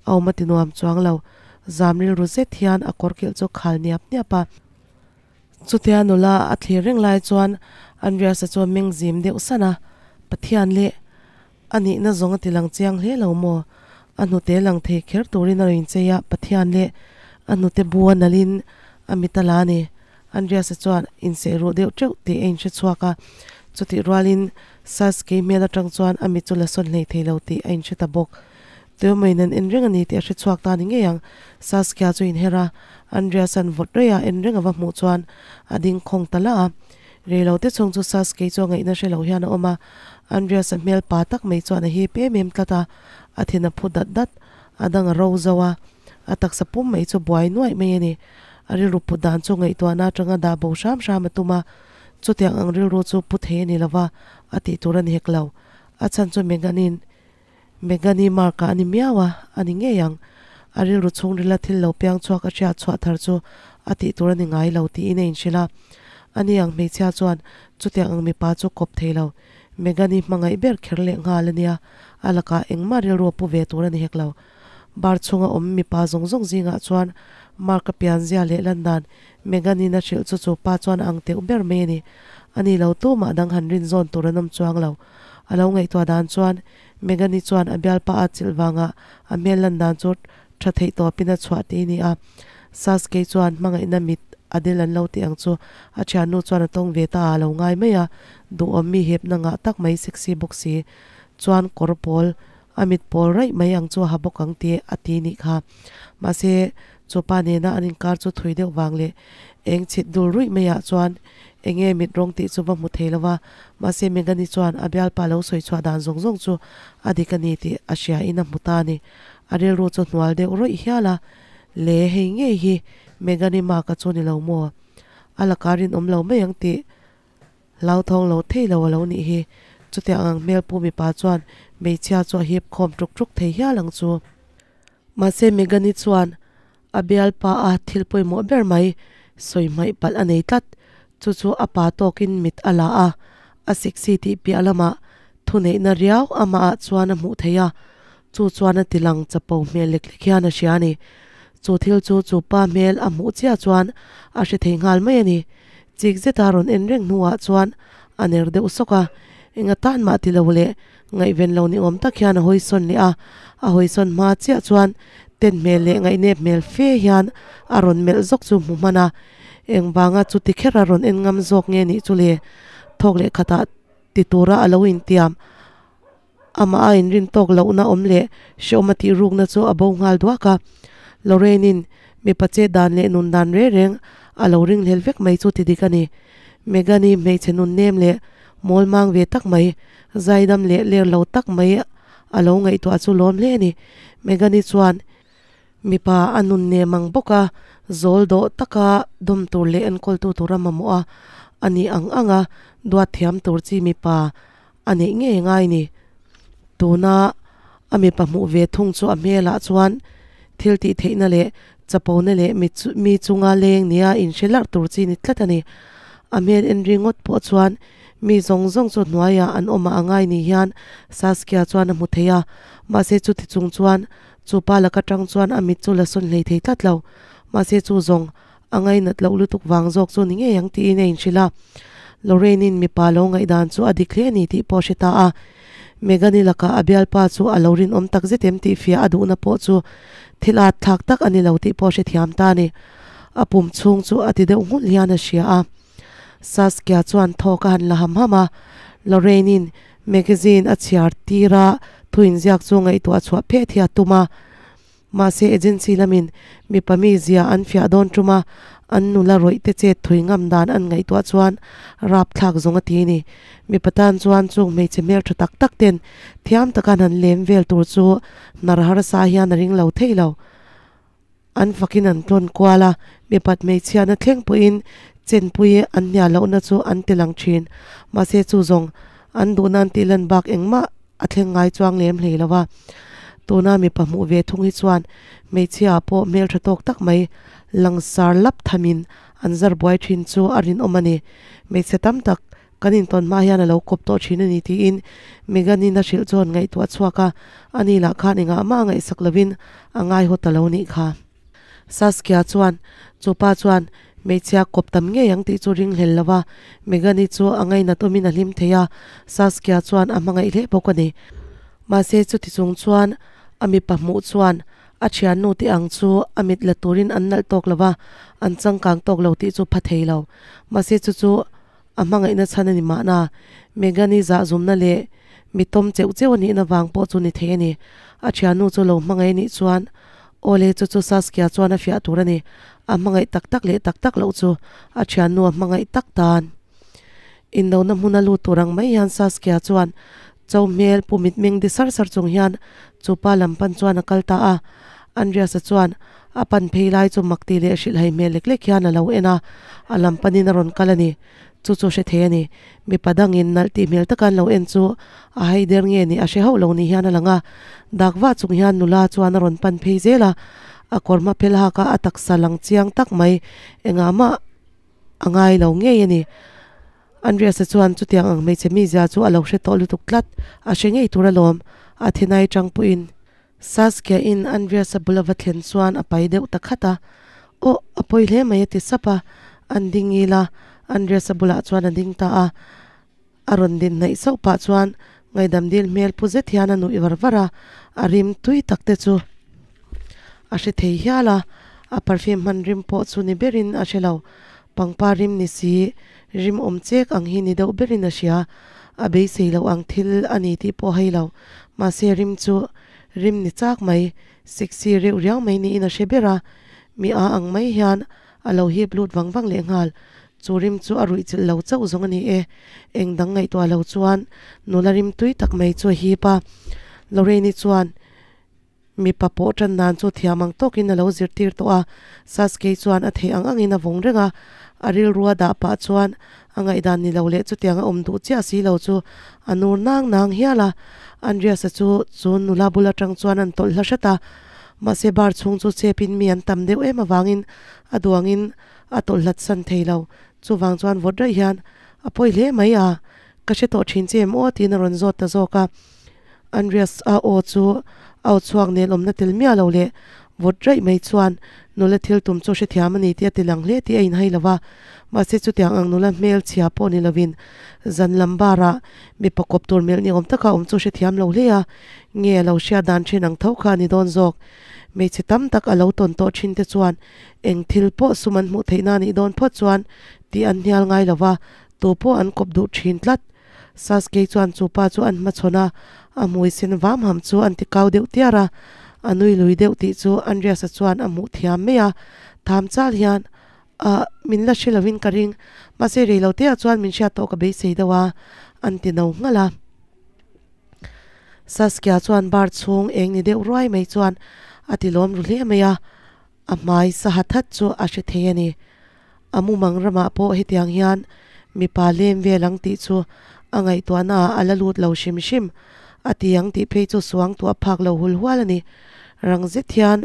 a awm a ti nuam chuang lo. Zam rilru zet hian a kawr kilh chu khal niap niap a. Chutia nula a thlir reng lai chuan Andreas-a chu a meng zim deuh san a, Pathian leh a nihna zawng a ti lang chiang hle lo maw? A hnute lang thei kher turin a rawn inchei a, Pathian leh A hnute bu a nalhin a mit a la a ni. Andreas-a chuan inseh ruh deuh teuh tih a inhre chhuak a, chutih rualin Sasuke hmel atang chuan a mit chu la sawn hlei thei lo tih a inhre ta bawk. Tuemawiin an en reng a ni tih a hre chhuak ta ni ngei ang. Saskia chu inher a, Andreas-a'n vawt rei a en reng a va hmuh chuan a ding khawng ta lah a. Rei lo te chhung chu Sasuke chu a ngaihna hre lo hian a awm a, Andreas-a hmel pa tak mai chuan a hip em em tlat a, a thin a phu dat dat, a dang a ro zo a, a taksa pum mai chu buai nuaih mai a ni. A rilru put dan chu ngaihtuahna atanga dah bo hram hram a tum a, chutiang ang rilru chu pu thei a ni lova, a tih tur a ni hek lo. A chhan chu Megan-in Megani mark-ah a ni miau a, a ni ngei ang. A rilru chhungrila thil lo piang chhuak a hriat chhuah thar chu a tih tur a ni ngai lo tiin a inhrilh a. Ani ang hmeichhia chuan chutiang ang mipa chu kawp thei lo. Megani hmangaih ber kher leh nghal a nia, a lakah engmah rilru a pu ve tur a ni hek lo. Bar chhunga awm mipa zawng zawng zingah chuan Mark-a pianzia leh lan dan Megan-in a hrilh chu chu pa chuan a ang teuh ber mai a ni. Ani lo tumah dang han rin zawn tur an awm chuang lo. A lo ngaihtuah dan chuan Megan-i chuan a bialpa a chilh vangah a hmel lan dan chu tha theih tawpin a chhuah tih a ni a. Sasuke chuan hmangaihna mit a del an lo tih ang chu a thiannu chuan a tawng ve ta a lo ngai mai a, duhawm mi hepna ngah tak mai sexy bawk si chuan kawr pawl a mit pawl raih mai ang chu a ha bawk ang tih a ti nih kha. Mahse, chu pa nena an inkar chu thui deuh vang leh eng chhit dul ruih maiah chuan eng nge mit rawng tih chu va hmu thei lo va, mahse Megani chuan a bialpa lo sawi chhuah dan zawng zawng chu a dik a ni tih a hria in a hmu ta a ni. A rilru chu hnual deuh rawih hial a, Le hei ngei hi Megani mark-a chu ni lo maw? A lakah rinawm lo mai ang tih Hlauthawng lo thei lo a lo nih hi. Chutiang ang hmel pu mipa chuan hmeichhia chu a hip khawm ṭuk ṭuk thei hial ang chu. Mahse Megani chuan a bialpa a thil pawimawh ber mai sawi hmaih palh a nei tlat. Chu chu a pa tawkin mit a la a, a sexy tih piah lamah thuneihna riau amahah chuan a hmuh theih a, chu chuan a tilang chapo hmel lek lek hian a hria a ni. Chu thil chu chu pa hmel a hmuh chiah chuan a hre thei nghal mai a ni. Chik zeta rawn en reng hnuah chuan a ner deuh sawk a, enga tan mah ti lo leh ngaihven lo ni awm tak hian a hawi sawn leh a, a hawi sawn hma chiah chuan ten hmel leh ngaihnep hmel fe hian a rawn melh zawk chu hmu hman a, engvanga chuti khera rawn en ngam zawk nge nih chu le thawk leh khatah ti tura a lo intiam. Amah a inrin tawk lohna awm leh hreawm a tih rukna chu a bo nghal duak a. Lorraine-in mipa che dan leh nun dan reng reng a lo ringhlel vek mai chu ti dik a ni. Megan-i hmeichhe nun nem leh mawl mang ve tak mai, zaidam leh ler lo tak mai a lo ngaihtuah chu lawm hle a ni. Megan-i chuan mipa a nun nem ang bawk a, zawl dawh taka dawm tur leh enkawltu tura mamawh a a nih ang ang a, duat thiam tur chi mipa A neih ngei ngai ni. Tuna a mipa hmuh ve thung chu a hmelah chuan thil tih theihna leh chapona leh mi mi chunga leng nia inhre larh tur chi ni tlat a ni. A hmel en ringawt pawh chuan mi zawng zawng chu hnuaiah an awm a angai ni hian Saskia chuan a hmu thei a, mahse chuti chung chuan chu pa laka tang chuan a mit chu la sawn hlei thei tlat lo. Mahse chu zawng A ngainat loh lutuk vang zawk chu ni ngei ang tiin a inhrilh a. Lorraine-in mipa lo ngaihdan chu a dik hle a ni tih pawh a hre ta a. Megan-i lakah a bialpa chu a lo rinawm tak zet em tih fiah a duhna pawh chu thil at thlak tak a ni lo tih pawh a hrethiam ta a ni. A pum chhung chu a ti deuh nghulh hian a hria a. Saskia chuan thawk a han la ham ham a. Lorraine-in magazine a chhiar tir a, thu inziak chu ngaihtuah chhuah phet hi a tum a. Mahse agency lamin mipa mi zia an fiah dawn tum a, an nula rawih te chet thui ngam dan an ngaihtuah chuan rapthlak zawng a ti ni. Mipa tan chuan chung hmeichhe hmeltha tak tak ten thiam taka an han lem vel tur chu hnar harsa hian a ring lo thei lo. An fakin an tlawn kual a, mipat hmeichhiatna thleng pawhin chenpui an hnial lohna chu an ti lang thin. Mahse chu zawng an duhna an tih lan bak engmah a thleng ngai chuang lem hlei lo a, tuna mipa hmuh ve thung hi chuan hmeichhia pawh hmeltha tawk tak mai langsar lap thamin an zar buai thin chu a rinawm a ni. Hmeichhe tam tak kan intawn hma hian a lo kawp tawh thin a ni tiin Megan-in a hrilh chuan ngaihtuah chhuak a, ani lah khan engah mah a ngaihsak lovin a ngaihaw ta lo nih kha. Saskia chuan chu pa chuan hmeichhia kawp tam ngei ang tih chu ringhlel lo va, Megan-i chu a ngainat awmin a hlim thei a, Saskia chuan a hmangaih hle bawk a ni. Mahse chuti chung chuan a mipa hmuh chuan A thiannu te ang chu a mit la turin an nalh tawk lo va, an changkang tawk lo tih chu pha thei lo. Mahse chu chu a hmangaihna chhan a ni mahna, Megan-i zahzumna leh mi tawm cheuh cheuh a nihna vang pawh chu ni thei a ni. A thiannu chu lo hmangaih a nih chuan aw le chu chu Saskia chuan a fiah tur a ni. A hmangaih tak tak leh tak tak loh chu a thiannu a hmangaih tak tan. Indona hmuna lut tur ang mai hian Saskia chuan cho hmel pu mitmeng di sar sar chung hian chu pa lam pan chuan a kal ta a. Andreas-a chuan a pan phei lai chu mak tih leh hrilhhai hmel lek lek hian a lo en a, a lam panin a rawn kal a ni. Chu chu hre thei a ni. Mipa dangin nalh tih hmel taka an lo en chu a hai der nge ni a hre hauh lo ni hian a lang a. Dak vah chung hian nula chuan a rawn pan phei zel a, a kawr hma phel hak a, a taksa lang chiang tak mai engah mah a ngai lo ngei a ni. Andreas-a chuan chutiang ang hmeichhe mizia chu a lo hre tawh lutuk tlat, a hre ngei tur alawm, a thinai tang pawhin. Saskia-in Andreas-a bul a va thlen chuan a pai deuh ta khat a, Aw, a pawi hle mai a ti sap a, an ding ngil a, Andreas-a bulah chuan a ding ta a. A rawn din hnaih sauh pah chuan ngaihdam dil hmel pu zet hian a nuih var var a, a rim tui tak te chu a hre thei hial a, a perfume hman rim pawh chu ni berin a hre lo, pangpar rim ni si, rim awm chek ang hi ni deuh berin a hria, a beisei loh ang thil a ni tih pawh hei lo, mahse rim chu rim ni chak mai, sexy reuh riau mai niin a hre ber a, mi a ang mai hian A lo hip lut vang vang leh nghal. Chu rim chu a ruih chilh lo chauh zawng a ni e. Eng dang ngaihtuah lo chuan nula rim tui tak mai chu a hip a. Lorraine-i chuan mipa pawh tan nan chu thiam ang tawkin a lo zirtir tawh a. Sasuke chuan a theih ang angin a vawng reng a. A rilrua dah pah chuan a ngaihdan ni lo leh chutiang a awm duh chiah si lo chu a nur nang nang hial a. Andreas-a chu chu nula bul atang chuan an tawlh hla hret a. Mahse bar chhung chu chepin mi an tam deuh em avangin a duangin a tawlh hlat san thei lo. Chuvang chuan vawt raih hian a pawi hle mai a, ka hre tawh thin che em aw tiin a rawn zawt ta zawk a. Andreas a aw chu a aw chhuak nel awmna tel miah lo leh vawt raih mai chuan nula thil tum chu hrethiam a ni tih a ti lang hle tih a inhai lo va. Mahse chutiang ang nula hmel chhia pawh ni lovin zan lam barah mipa kawp tur melh ni awm taka awm chu hrethiam lo hle a. Nge a lo hriat dan thin ang tho kha a ni dawn zawk. Hmeichhe tam tak a lo tawn tawh thin te chuan eng thil pawh sum an hmuh theihna a nih dawn phawt chuan tih an hnial ngai lo va, tu pawh an kawp duh thin tlat. Sasuke chuan chu pa chu an hmachhawn a, a hmui sen vam ham chu an ti kau deuh tiar a, a nui lui deuh tih chu Andreas-a chuan a hmuh thiam mai a, tham chal hian Ah, min la hre lovin ka ring, mahse rei lo te ah chuan min hriat tawh ka beisei deuh a, an ti no nghalh a. Saskia chuan bar chhung eng ni deuh ruai mai chuan a ti lawm ru hle mai a, a hmai saha that chu a hre thei a ni. A mumang ramah pawh hetiang hian mipa lem vel ang tih chu a ngaihtuahna ah a la lut lo hrim hrim, a ti ang tih phei chu suangtuah phak lo hul hual a ni. Rang zet hian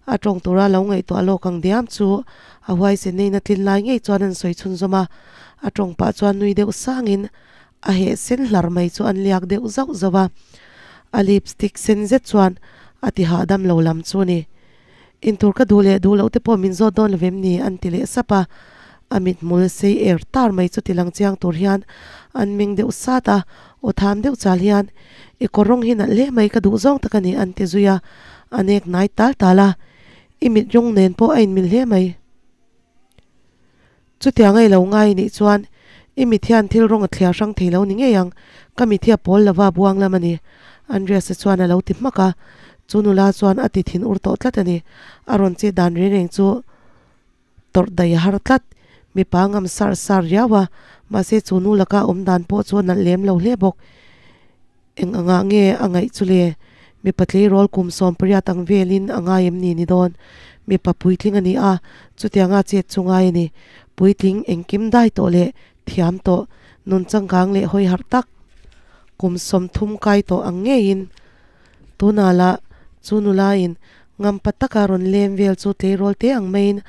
A tawng tura lo ngaihtuah lawk ang diam chu a huaisen neiin a tlin lai ngei chuan an sawi chhunzawm a, a tawng pah chuan nui deuh sangin a heh sen hlar mai chu an liak deuh zauh zauh a, a lipstick sen zet chuan a ti hahdam lo lam chu a ni. Intur ka duh leh duh loh te pawh min zawt dawn lo vem ni? an ti leh sap a, a mithmul sei er tar mai chu ti lang chiang tur hian an meng deuh sat a, aw tham deuh chal hian I kawr rawng hi nalh hle mai ka duh zawng tak a ni an ti zui a, a nek hnai tal tal a, I mit rawng nen pawh a inmil hle mai. Chutiang a i lo ngai nih chuan i mit hian thil rawng a thliar hrang thei lo ni ngei ang, ka mit hi a pawl lova buang lam a ni, Andreas-a chuan a lo ti hmak a, chu nula chuan a ti thin ur tawh tlat a ni, a rawn chet dan reng reng chu tawrh daih a har tlat, mipa ngam sar sar riau a, mahse chu nu laka awm dan pawh chu a nalh lem lo hle bawk. Eng angah nge a ngaih chu le? Mipa tleirawl kum 18 ang velin a ngai em ni ni dawn? Mipa puitling a ni a, chutianga chet chu ngai a ni. Puitling engkim dai tawh leh thiam tawh, nun changkang leh hawi harh tak kum 30 kai tawh ang ngeiin tunah lah chu nulain ngampa taka rawn lem vel chu tleirawl te ang maiin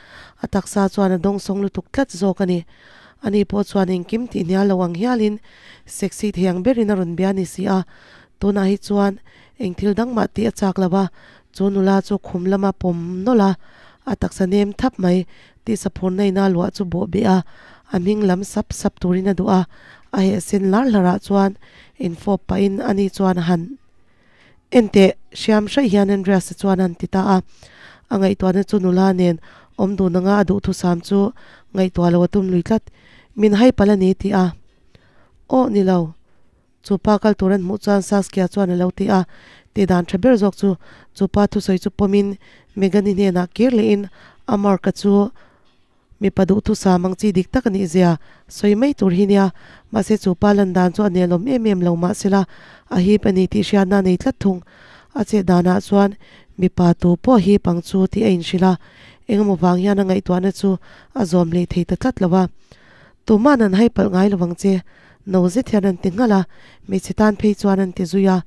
a taksa chuan a dawngsawng lutuk tlat zawk a ni. Ani pawh chuan engkim tih hnial lo ang hialin sexy thei ang berin a rawn bia ni si a, tunah hi chuan eng thil dang mah tih a chak lo a, chu nula chu khum lama pawm nawlh a, a taksa nem thap mai tihsa phurna ina luah chu bawh beh a, a hming lam sap sap turin a duh a, a heh sen lar hlarah chuan infawp pahin ani chuan han. Enteh, hriam hraih hian Andreas-a chuan a han ti ta a. A ngaihtuahna chu nula nen awm dun anga a duhthusam chu ngaihtuah lo a tum lui tlat. Min hai palh a ni ti a. Aw, ni lo. Chu pa kal tur an hmuh chuan Saskia chuan a lo ti a. Tih dan tha ber zawk chu chu pa thusawi chu pawmin Megan-i hnenah kir lehin a Mark-a chu Mipa duhthusam ang chi dik tak a nih zia sawi mai tur hi nia, mahse chu pa lan dan chu a nelawm em em lo mahsela a hip a ni tih hriatna a nei tlat thung. A chet danah chuan mipa tu pawh hip ang chu tih a inhrilh a, engemaw vang hian a ngaihtuahna chu a zawm hlei thei ta tlat lo a. Tuman an hai palh ngai lo vang che, no zet hian an ti nghalh a, hmeichhe tan phei chuan an ti zui a.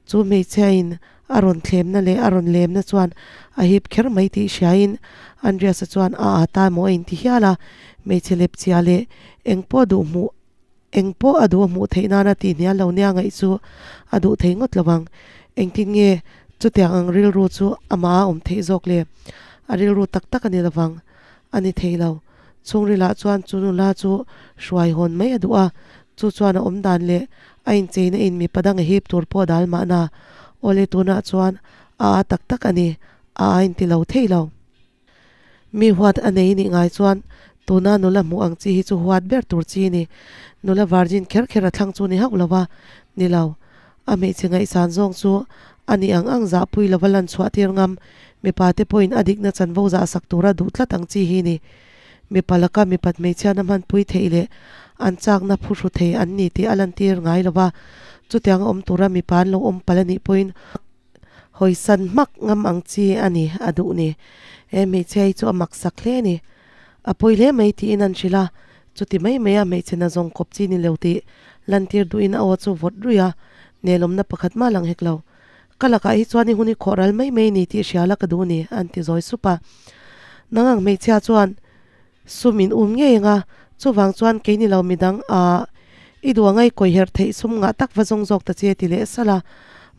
Chu hmeichhia-in a rawn thlemna leh a rawn lemna chuan a hip kher mai tih hriain Andreas-a chuan a â ta emaw a inti hial a, hmeichhe lepchia leh eng pawh duh hmuh eng pawh a duh a hmuh theih nana tih hnial lo nia ngaih chu a duh thei ngawt lo ang. Engtin nge chutiang ang rilru chu amah a awm theih zawk le? A rilru tak tak a ni lo vang. A ni thei lo. Chhungrilah chuan chu nula chu hruai hawn mai a duh a, chu chuan a awm dan leh a incheina in mipa dang a hip tur pawh dal mahna. Awle tunah chuan a a tak tak a ni, a a inti lo thei lo. Mi huat a nei nih ngai chuan tuna nula hmuh ang chi hi chu huat ber tur chi ni. Nula virgin kher kher a thlang chu ni hauh lo va, ni lo. A hmeichhe ngaihsan zawng chu a nih ang ang zahpui lova lan chhuah tir ngam, mipa te pawhin a dikna chanvo zah sak tura duh tlat ang chi hi ni. Mipa laka mipat hmeichhiatna hmanpui theih leh an chakna phuhru thei an ni tih a lantir ngai lova, chutianga awm tura mipa an lo awm palh a nih pawhin hawisan hmak ngam ang chi a ni a duh ni. He hmeichhia hi chu a mak sak hle a ni. A pawi hle mai tiin an hrilh a, chuti mai mai a hmeichhe na zawng kawp chi ni lo tih lantir duhin a aw chu vawt ruih a, nelawmna pakhat mah lang hek lo. Ka lakah hi chuan i hun i khawh ral mai mai ni tih hria la ka duh ni, an ti zawi sup a. Nang ang hmeichhia chuan sum in um ngei ang a, chuvang chuan kei ni lo midang a i duh anga i kawi herh theih sum ngah tak va zawng zawk ta che ti leh salh a.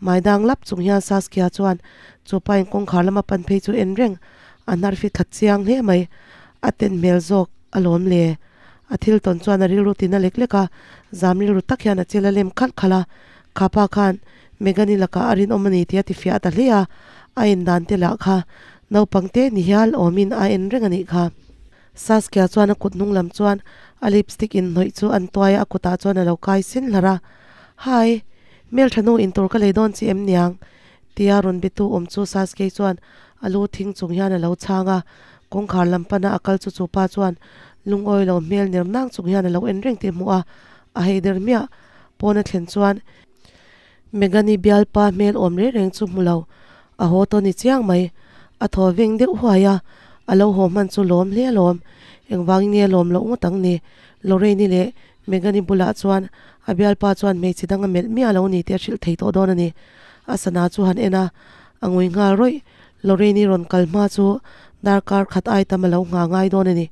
Maidang lap chung hian Saskia chuan chupa in kawngkhar lama pan phei chu en reng a hnar fi that chiang hle mai. A ten hmel zawk alawm le. A thil tawn chuan a rilru tina lek lek a, zam rilru tak hian a chil a lem khalh khalh a. Kha pa khan Megan-i lakah a rinawm a ni tih a ti fiah ta hle a, a en dan te lah kha naupang te ni hial awmin a en reng a nih kha. Saskia chuan a kut hnung lam chuan a lipstick inhnawih chu an tuai a, a kutah chuan a lo kai sin hlarh a. Hi! Hmeltha nu intur ka lei dawn chi em niang? Tia rawn bitu awm chu Sasuke chuan a lu thing chung hian a lo chhang a, kawngkhar lam pana a kal chu chu pa chuan lungawi lo hmel ner nang chung hian a lo en reng tih hmuh a, a hei der hmiah. Pawn a thlen chuan Megan-i bialpa hmel awm reng reng chu hmu lo, a haw tawh ni chiang mai. A thaw veng deuh huai a, a lo haw hman chu lawm hle alawm. Engvangin nge lawm loh ngawt ang ni? Lorraine-i leh Megan-i bulah chuan a bialpa chuan hmeichhe dang a melh miah lo ni tih a hrilh thei tawh dawn a ni. A sana chu han en a, a ngui nghal rawih. Lorraine-i rawn kal hma chu darkar khat ai tam a lo nghah ngai dawn a ni.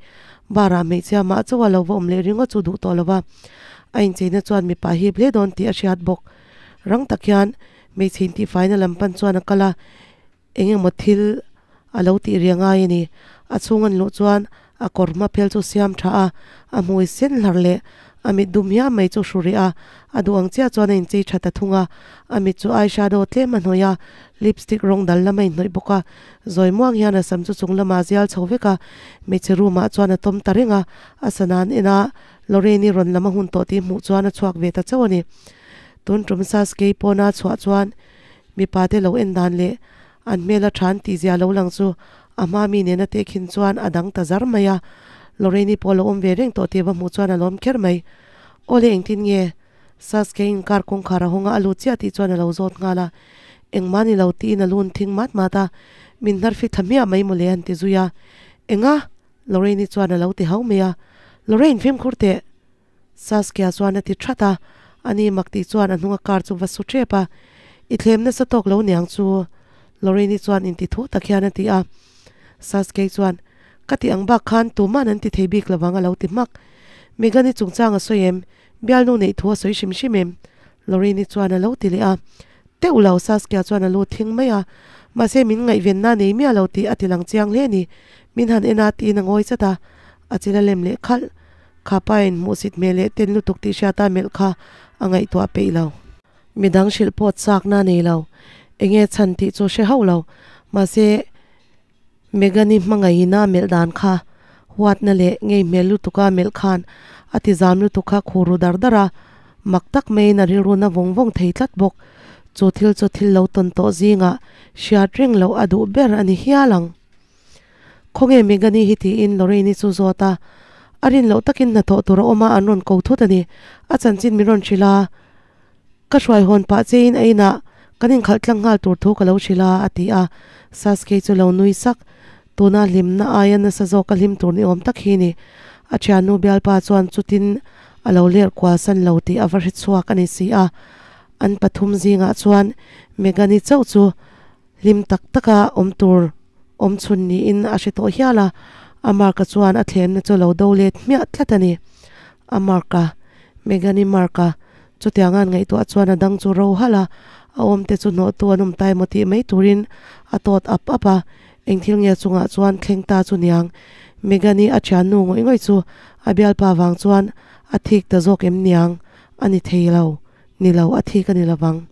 Bar-ah hmeichhia mah chauh a lo va awm leh ringawt chu duh tawh lo va, a incheina chuan mipa hip hle dawn tih a hriat bawk. Rang tak hian hmeichhe intihfaina lam pan chuan a kal a, Eng emaw thil a lo tih ri a ngai a ni. A chhung an luh chuan a kawr hma phel chu siam tha a, a hmui sen hlar leh a mit dum hiam mai chu hru rih a, a duh ang chiah chuan a inchei tha ta thung a. A mit chu eyeshadow tlem a hnawih a, lipstick rawng dal lam a inhnawih bawk a. Zawi muang hian a sam chu chung lamah a zial chho vek a, hmeichhe room ah chuan a tawm ta reng a, a sana an en a, Lorraine-i rawn lam a hun tawh tih hmuh chuan a chhuak ve ta chauh a ni. Tun tum Sasuke pawna a chhuah chuan Mipa te lo en dan leh an hmel a than tih zia lo lang chu a hma mi nena tehkhin chuan a dang ta zar mai a. Lorraine-i pawh lo awm ve reng tawh tih va hmuh chuan a lawm kher mai. Awle engtin nge? Sasuke in car kawngkhar a hawnga a lut chiah tih chuan a lo zawt nghal a. Engmah ni lo tiin a lun thing mat mat a, min hnar fit thla hmiah mai mawle an ti zui a. Enga? Lorraine-i chuan a lo ti hau mai a. Lorraine fimkhur teh! Saskia chuan a ti that a, ani mak tih chuan a hnunga car chu va su tep a, I thlem nasa tawk lo niang chu, Lorraine-i chuan inti thu tak hian a ti a. Saskia chuan, Ka tih ang bak khan tuman an ti thei bik lovang a lo ti hmak. Megan-i chungchang a sawi em? Bialnu neih thu a sawi hrim hrim em? Lorraine-i chuan a lo ti leh a. Teuh lo, Saskia chuan a lu thing mai a. Mahse min ngaihvenna nei miah lo tih a ti lang chiang hle a ni. Min han en a tiin a ngawi chat a, a chil a lem leh khalh. Kha pa in hmuhsit hmel leh ten lutuk tih hriata melh kha a ngaihtuah peih lo. Midang hrilh pawh chakna a nei lo. Enge chhan tih chu hre hauh lo mahse Megan-i hmangaihina a melh dan kha huatna leh ngei hmel lutuka a melh khan a ti zam lutuk kha khu ru dar dar a, mak tak maiin a rilru na vawng vawng thei tlat bawk. Chu thil chu thil lo tawn tawh zingah hriat reng loh a duh ber a ni hial ang. Khawnge Megan-i hi tiin Lorraine-i chu zawt a, a rin loh takin hnathawh tur a awm a an rawn ko thut a ni. A chanchin min rawn hrilh a. Ka hruai hawn pah chein a inah kan inkhalh tlang nghal tur thu ka lo hrilh a, a ti a. Sasuke chu lo nui sak. Tuna hlimna aia nasa zawk a hlim tur ni awm tak hi ni. A thiannu bialpa chuan chutin a lo ler kual san lo tih a va hre chhuak a ni si a. An pathum zingah chuan Megan-i chauh chu hlim tak taka awm tur awm chhun niin a hre tawh hial a. A mark-a chuan a thlemna chu lo do let hmiah tlat a ni. A mark-a, Megan-i mark-a Chutianga an ngaihtuah chuan a dang chu ro halh a, a awmte chu hnawhtu an awm ta emaw tih mai turin a tawt ap ap a, eng thil nge chungah chuan thleng ta chu niang. Megan-i a thiannu ngawih ngawih chu a bialpa vang chuan a thik ta zawk em niang? A ni thei lo, ni lo, a thik a ni lovang.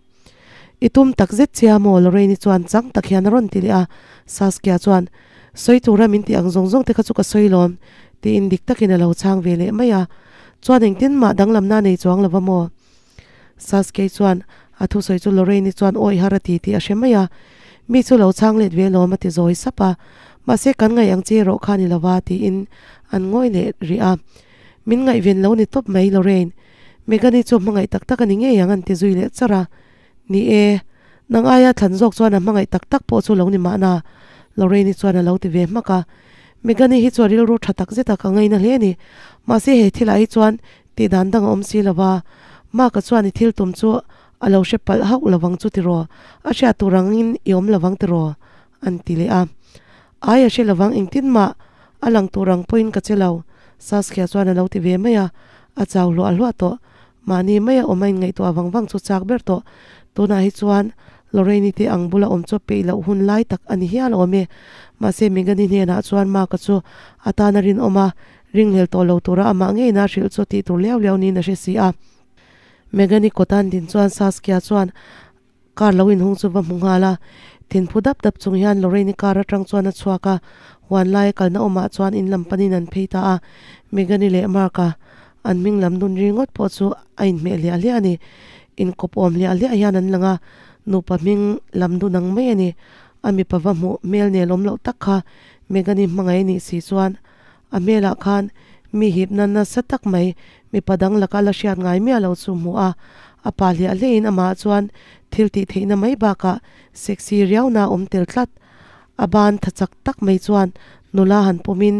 I tum tak zet chia maw? Lorraine-i chuan chang tak hian a rawn ti leh a, Saskia chuan, Sawi tura min tih ang zawng zawng te kha chu ka sawi lawm, tiin dik takin a lo chhang ve leh mai a. Chuan engtin mah danglamna a nei chuang lo va maw? Sasuke chuan a thusawi chu Lorraine-i chuan awih har a ti tih a hre mai a, Mi chu lo chhang let ve lawm a ti zawi sap a, mahse kan ngaih ang che erawh kha ni lo va tiin an ngawi leh rih a. Min ngaihven lo ni tawp mai Lorraine, Megan-i chu hmangaih tak tak a ni ngei ang an ti zui leh char a. Ni e, nang aia thlan zawk chuan a hmangaih tak tak pawh chu lo ni mahna, Lorraine-i chuan a lo ti ve hmak a. Megan-i hi chu a rilru tha tak zet a, ka ngaina hle a ni. Mahse he thilah hi chuan tih dan dang a awm si lo va. Mark-a chuan i thil tum chu a lo hre palh hauh lovang chu tiraw? A hriat tur angin i awm lovang tiraw? An ti leh a. Ai a hre lovang engtin mah a lang tur ang pawhin ka che lo, Saskia chuan a lo ti ve mai a. A chau hluah hluah tawh. Mahni maia awm a inngaihtuah vang vang chu chak ber tawh. Tunah hi chuan Lorraine-i te ang bula awm chu peih loh hun lai tak a ni hial awm e. Mahse Megan-i hnenah chuan Mark-a chu a tan a rinawm a, ringhlel tawh lo tura amah ngeina a hrilh chu tih tur liau liau niin a hre si a. Megan-i kawtan din chuan Saskia chuan Car lo inhung chu va hmu nghal a, thinphu dap dap chung hian Lorraine-i car atang chuan a chhuak a, huan laia kalna awmah chuan in lam panin an phei ta a, Megan-i leh Mark-a an hming lam dun ringawt pawh chu a inhmeh hliah hliah a ni. Inkawp awm hliah hliah hian an lang a, nupa hming lam dun ang mai a ni. A mipa va hmuh hmel nel awm loh tak kha Megan-i hmangaih a nih si chuan a hmelah khan mi hipna nasa tak mai mipa dang laka la hriat ngai miah lo chu hmuh a, a pa hliah hliahin amah chuan thil tih theihna mai bakah sexy riauna a awm tel tlat. A ban tha chak tak mai chuan nula han pawmin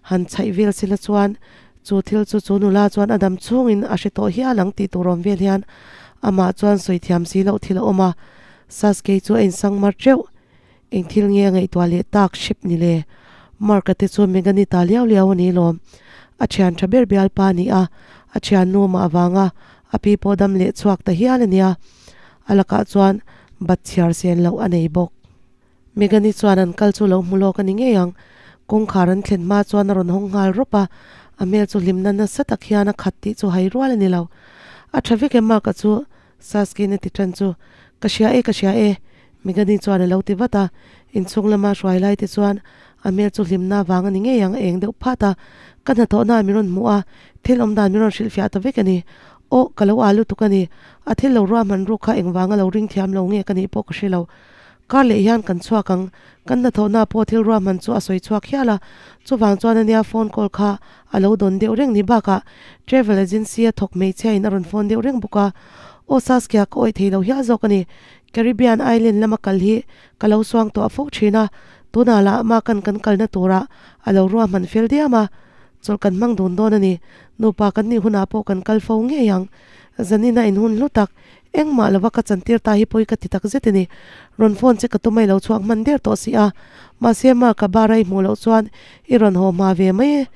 han chhaih vel sela chuan chu thil chu chu nula chuan a dam chhungin a hre tawh hial ang tih tur awm vel hian amah chuan sawi thiam si loh thil a awm a, Sasuke chu a insang mar teuh. Eng thil nge a ngaihtuah leh tak hrep ni le? Mark-a te chu Megan-i ta liau liau a ni lawm. A thian tha ber bialpa a ni a, a thiannu mah avanga a pi pawh dam leh chhuak ta hial a nia. A lakah chuan bat chhiar sen loh a nei bawk. Megan-i chuan an kal chu lo hmu lawk a ni ngei ang. Kawngkhar an thlen hma chuan a rawn hawng nghal rawp a, a hmel chu hlimna nasa tak hian a khat tih chu hai rual a ni lo. A tha vek e Mark-a chu Saskin a ti tan chu, Ka hria e, ka hria e, Megani chuan a lo ti vat a. Inchhung lama hruai lai te chuan a hmel chu hlimna vang a ni ngei ang a eng deuh phat a. Ka hnathawhna min rawn hmuh a, thil awm dan min rawn hrilhfiah ta vek a ni. Aw, ka lo â lutuk a ni. A thil lo ruahman ruk kha engvanga lo ring thiam lo nge ka nih pawh ka hre lo. Kar leh hian kan chhuak ang. Kan hnathawhna pawh thil ruahman chu a sawi chhuak hial a, chuvang chuan ania phone call kha a lo dawn deuh reng ni bakah travel agency a thawk hmeichhia in a rawn phone deuh reng bawk a. Aw Saskia ka awih thei lo hial zawk a ni. Caribbean island lama kal hi ka lo suang tawh fo thin a, tunah lah Makan kan kalna turah a lo ruahman fel diam a, chawlh kan hmang dun dawn a ni. Nupa kan nih hunah pawh kan kal fo ngei ang. Zanina in hun hlu tak Engmah lova ka chantir ta hi pawi ka ti tak zet a ni. Rawn phone che ka tum a i lo chhuak hman der tawh si a. Mahse Mark-a bar a i hmuh loh chuan i rawn haw hma ve mai e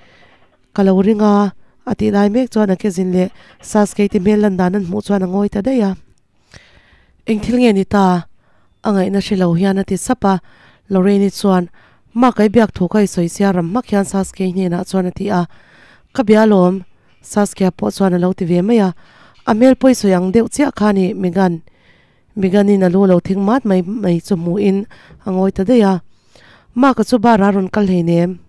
ka lo ring a, a tih lai mek chuan a kezin leh Sasuke te hmel lan dan an hmuh chuan a ngawi ta daih a. Eng thil nge ni ta? A ngaihna hre lo hian a ti sap a. Lorraine-i chuan Mark-a i biak thu kha i sawi sia ram hmak hian Sasuke hnenah chuan a ti a. Ka bia alawm. Saskia pawh chuan a lo ti ve mai a, a hmel pawi sawi ang deuh chiah kha a ni Megan. Megan-in a lu lo thing mat mai mai chu hmuhin a ngawi ta daih a. Mark-a chu bar ah a rawn kal hleinem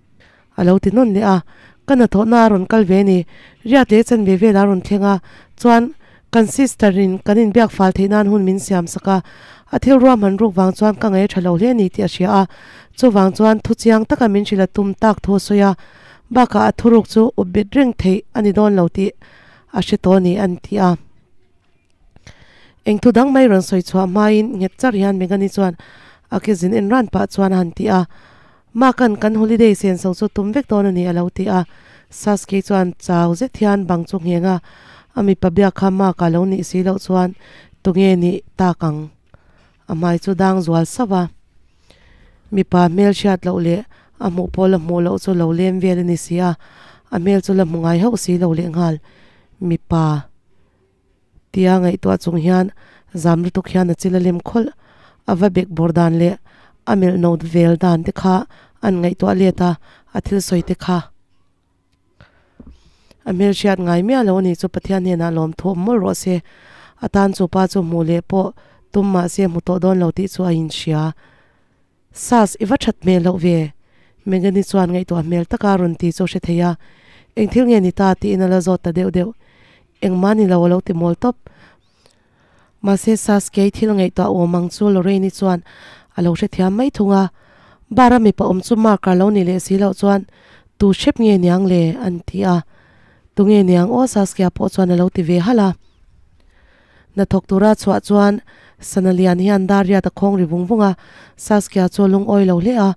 a lo ti nawn leh a. Ka hnathawhna a rawn kal ve a ni. Riat leh chanve vel a rawn thleng a, chuan kan sister in kan inbiak fal theih nan hun min siam sak a. A thil ruahman ruk vang chuan ka ngaih a tha lo hle a ni tih a hria a. Chuvang chuan thu chiang taka min hrilh a tum tak thu a sawi a. Bakah a thuruk chu up bet reng theih a ni dawn lo tih a hre tawh a ni an ti a. Eng thu dang mai rawn sawi chhuah hmain nghet char hian Megani chuan a ke zin en ran pah chuan a han ti a, Makan kan holiday sen so chu tum vek dawn a ni a lo ti a. Sasuke chuan chau zet hian bang chu ngheng a, a mipa biak kha Maka lo nih si loh chuan tunge nih tak ang? A hmai chu dang zual sauh a. Mipa hmel hriat loh leh a hmuh pawh la hmuh loh chu lo lem vel a ni si a, a hmel chu la hmu ngai hauh si lo lehnghal. Mipa. Tia ngaihtuah chung hian zam lutuk hian a chil a lem khawlh. A va bek bawr dan leh a melh no vel dan te kha an ngaihtuah let a, a thil sawi te kha a hmelhriat ngai miah lo a nih chu Pathian hnenah lawmthu awm mawlh rawh se. A tan chu pa chu hmuh leh pawh tum mah se hmu tawh dawn lo tih chu a inhria. Sas, i va that hmel loh ve? Megani chuan ngaihtuah hmel taka rawn ti chu a hre thei a. Eng thil nge ni ta tiin a la zawt ta deuh deuh. Engmah ni lo a lo ti mawl tawp. Mahse Sas kei thil ngaihtuah awm ang chu Lorraine-i chuan a lo hrethiam mai thung a. Bar a mipa awm chu Mark-a lo ni leh si loh chuan tu hrep nge niang le? an ti a. Tunge niang aw Saskia pawh chuan a lo ti ve halh a. Hnathawk tura chhuah chuan sana lian hian dar riat a khawng ri vung vung a, Saskia chu a lungawi lo hle a,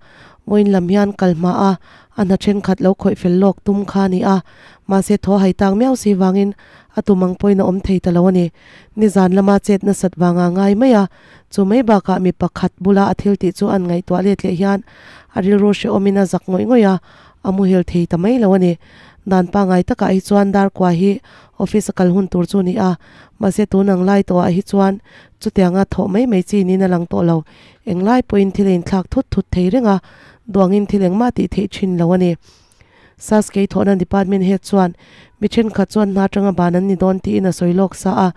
vawiin lam hian kal hma a, a hna thenkhat lo khawih fel lawk tum kha a ni a, mahse thaw hai tak miau si vangin a tum ang pawhin a awm thei ta lo a ni. Nizan lama chet nasat vanga ngai mai a, chu mai bakah mi pakhat bula a thil tih chu an ngaihtuah let leh hian a rilru hrehawmin a zak ngawih ngawih a, a muhil thei ta mai lo a ni. Dan pangngai takah hi chuan dar kua hi office a kal hun tur chu a ni a, mahse tun ang lai tawhah hi chuan chutianga thawh mai mai chi niin a lang tawh lo. Englai pawhin thil a inthlak thut thut thei reng a, duangin thil engmah tih theih thin lo a ni. Saskei thawhna department head chuan mi thenkhat chuan hna atanga ban an ni dawn tiin a sawi lawk sa a,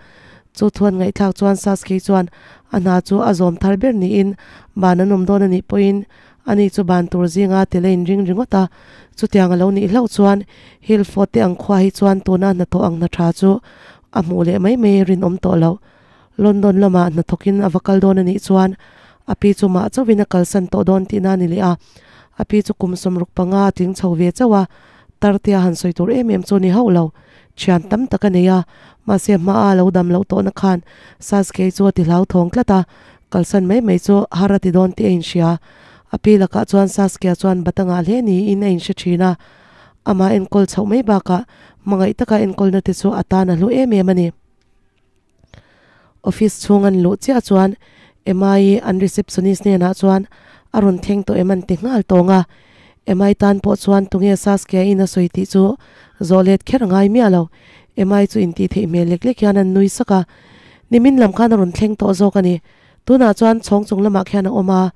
chu thu an ngaihthlak chuan Saskei chuan a hna chu a zawm thar ber niin ban an awm dawn a nih pawhin Ani chu ban tur zinga tel a inring ringawt a, chutiang a lo nih hlauh chuan Hillford te ang khua hi chuan tuna hnathawh ang hna tha chu a hmuh leh mai mai rinawm tawh loh. London lamah hnathawkin a va kal dawn a nih chuan a pi chu mah chauhin a kalsan tawh dawn tihna a ni leh a, a pi chu kum 65 a tling chho ve chauh a, tartea han sawi tur em em chu a ni hauh lo. Thian tam tak a nei a, mahse hmaa a lo dam loh tawhna khan Sasuke chu a ti hlauthawng tlat a, Kalsan mai mai chu har a ti dawn tih a inhria. A pi lakah chuan Saskia chuan bat a ngah hle niin a inhre thin a. Amah enkawl chhoh mai bakah hmangaih taka enkawlna te chu a tan a hlu em em a ni. Office chhung an luh chiah chuan Emma-i an receptionist hnenah chuan a rawn thleng tawh em an ti nghal tawng a. Emma-i tan pawh chuan tunge Saskia-in a sawi tih chu zawh let kher a ngai miah lo. Emma-i chu intih theih hmel lek lek hian an nui sak a. Nimin lam khan a rawn thleng tawh zawk a ni. Tunah chuan chhawng chung lamah khian a awm a,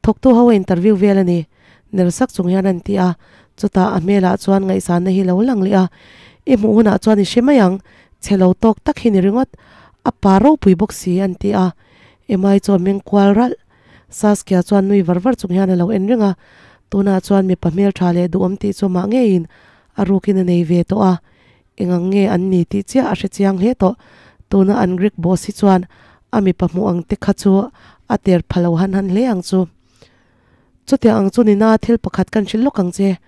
thawktu ho a interview vel a ni. Ner sak chung hian an ti a, chutah a hmelah chuan ngaihsanna hi lo lang leh a. I hmuh hunah chuan i hre mai ang, chhe lo tawk tak hi ni ringawt. A pa ropui bawk si an ti a. Emai chu a meng kual ralh. Saskia chuan nui var var chung hian a lo en reng a, tunah chuan mipa hmeltha leh duhawm tih chu mah ngeiin a rukin a nei ve tawh a. Engang nge an ni tih chiah a hre chiang hle tawh. Tuna an Greek boss hi chuan a mipa hmuh ang te kha chu a ter pha lo han han hle ang chu. Chutiang ang chu nina thil pakhat kan hrilh lawk ang che,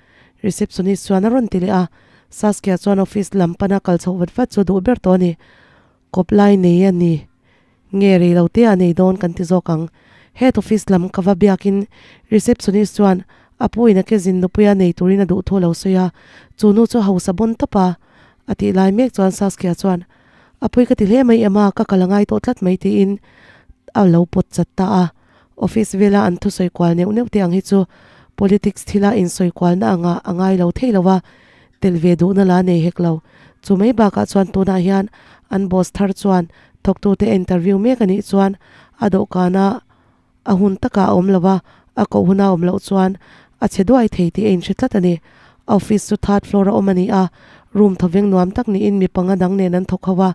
receptionist chuan a rawn ti leh a. Saskia chuan office lam pana kal chhoh vat vat chu duh ber tawh a ni. Kawp lai nei a ni. Nge rei lo te a nei dawn kan ti zawk ang. Head office lam ka va biakin receptionist chuan a pu in a ke zin nupuia nei turin a duh thu a lo sawi a, chu nu chu hausa bawn tawp a, a tih lai mek chuan Saskia chuan a pui ka ti hle mai em a, ka kal a ngai tawh tlat mai tiin a lo pawt chat ta a. Office vela an thusawi kual neuh neuh te ang hi chu politics thila insawi kualna anga a ngai lo thei lo a, tel ve duhna la nei hek lo. Chu mai bakah chuan tunah hian an boss thar chuan thawktute a interview mek a nih chuan a dawhkana a hun takah a awm lo a, a koh huna a awm loh chuan a chhe duai thei tih a inhre tlat a ni. A office chu third floor a awm a ni a, room thawveng nuam tak niin mi panga dang nen an thawk ho a,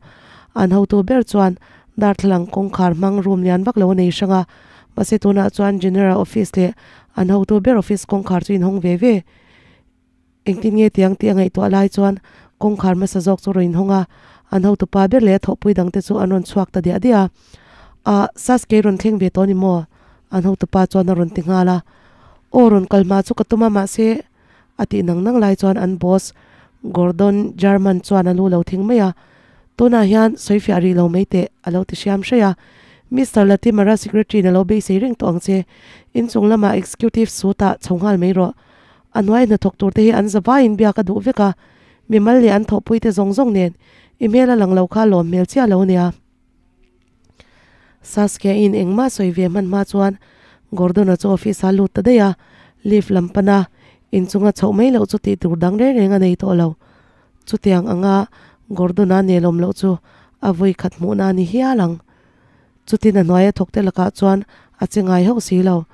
an hotu ber chuan. Darthlalang kawngkhar hmang room lian vak lo a nei hrang a, mahse tunah chuan general office leh an hotu ber office kawngkhar chu inhawng ve ve. Engtin nge tiang tih a ngaihtuah lai chuan kawngkhar hmasa zawk chu rawn inhawng a, an hotupa ber leh a thawhpui dangte chu an rawn chhuak ta diah diah a. Ah, Sasuke rawn thleng ve tawh a ni maw? An hotupa chuan a rawn ti nghal a. Aw, rawn kal hma chu ka tum a, mahse a tih nang nang lai chuan an boss Gordon Jarman chuan a lu lo thing mai a, Tunah hian sawifiah rih lo mai teh, a lo ti hriam hraih a. Mister Latimer-a secretary-in a lo beisei reng tawh ang che. Inchung lamah executive suit-ah chho nghal mai rawh. A hnuai hnathawk turte hi an zavaiin biak a duh vek a, mimal leh an thawhpuite zawng zawng nen i hmel a lang lo kha lawm hmel chiah lo nia. Saskia-in engmah sawi ve hman hma chuan Gordon-a chu office-a lut ta daih a, lift lam pana inchunga chhoh mai loh chu tih tur dang reng reng a nei tawh lo. Chutiang anga Gordon-a nelawm loh chu a vawi khat hmuhna a ni hial ang. Chutin a hnuaia thawkte lakah chuan a che ngai hauh si lo.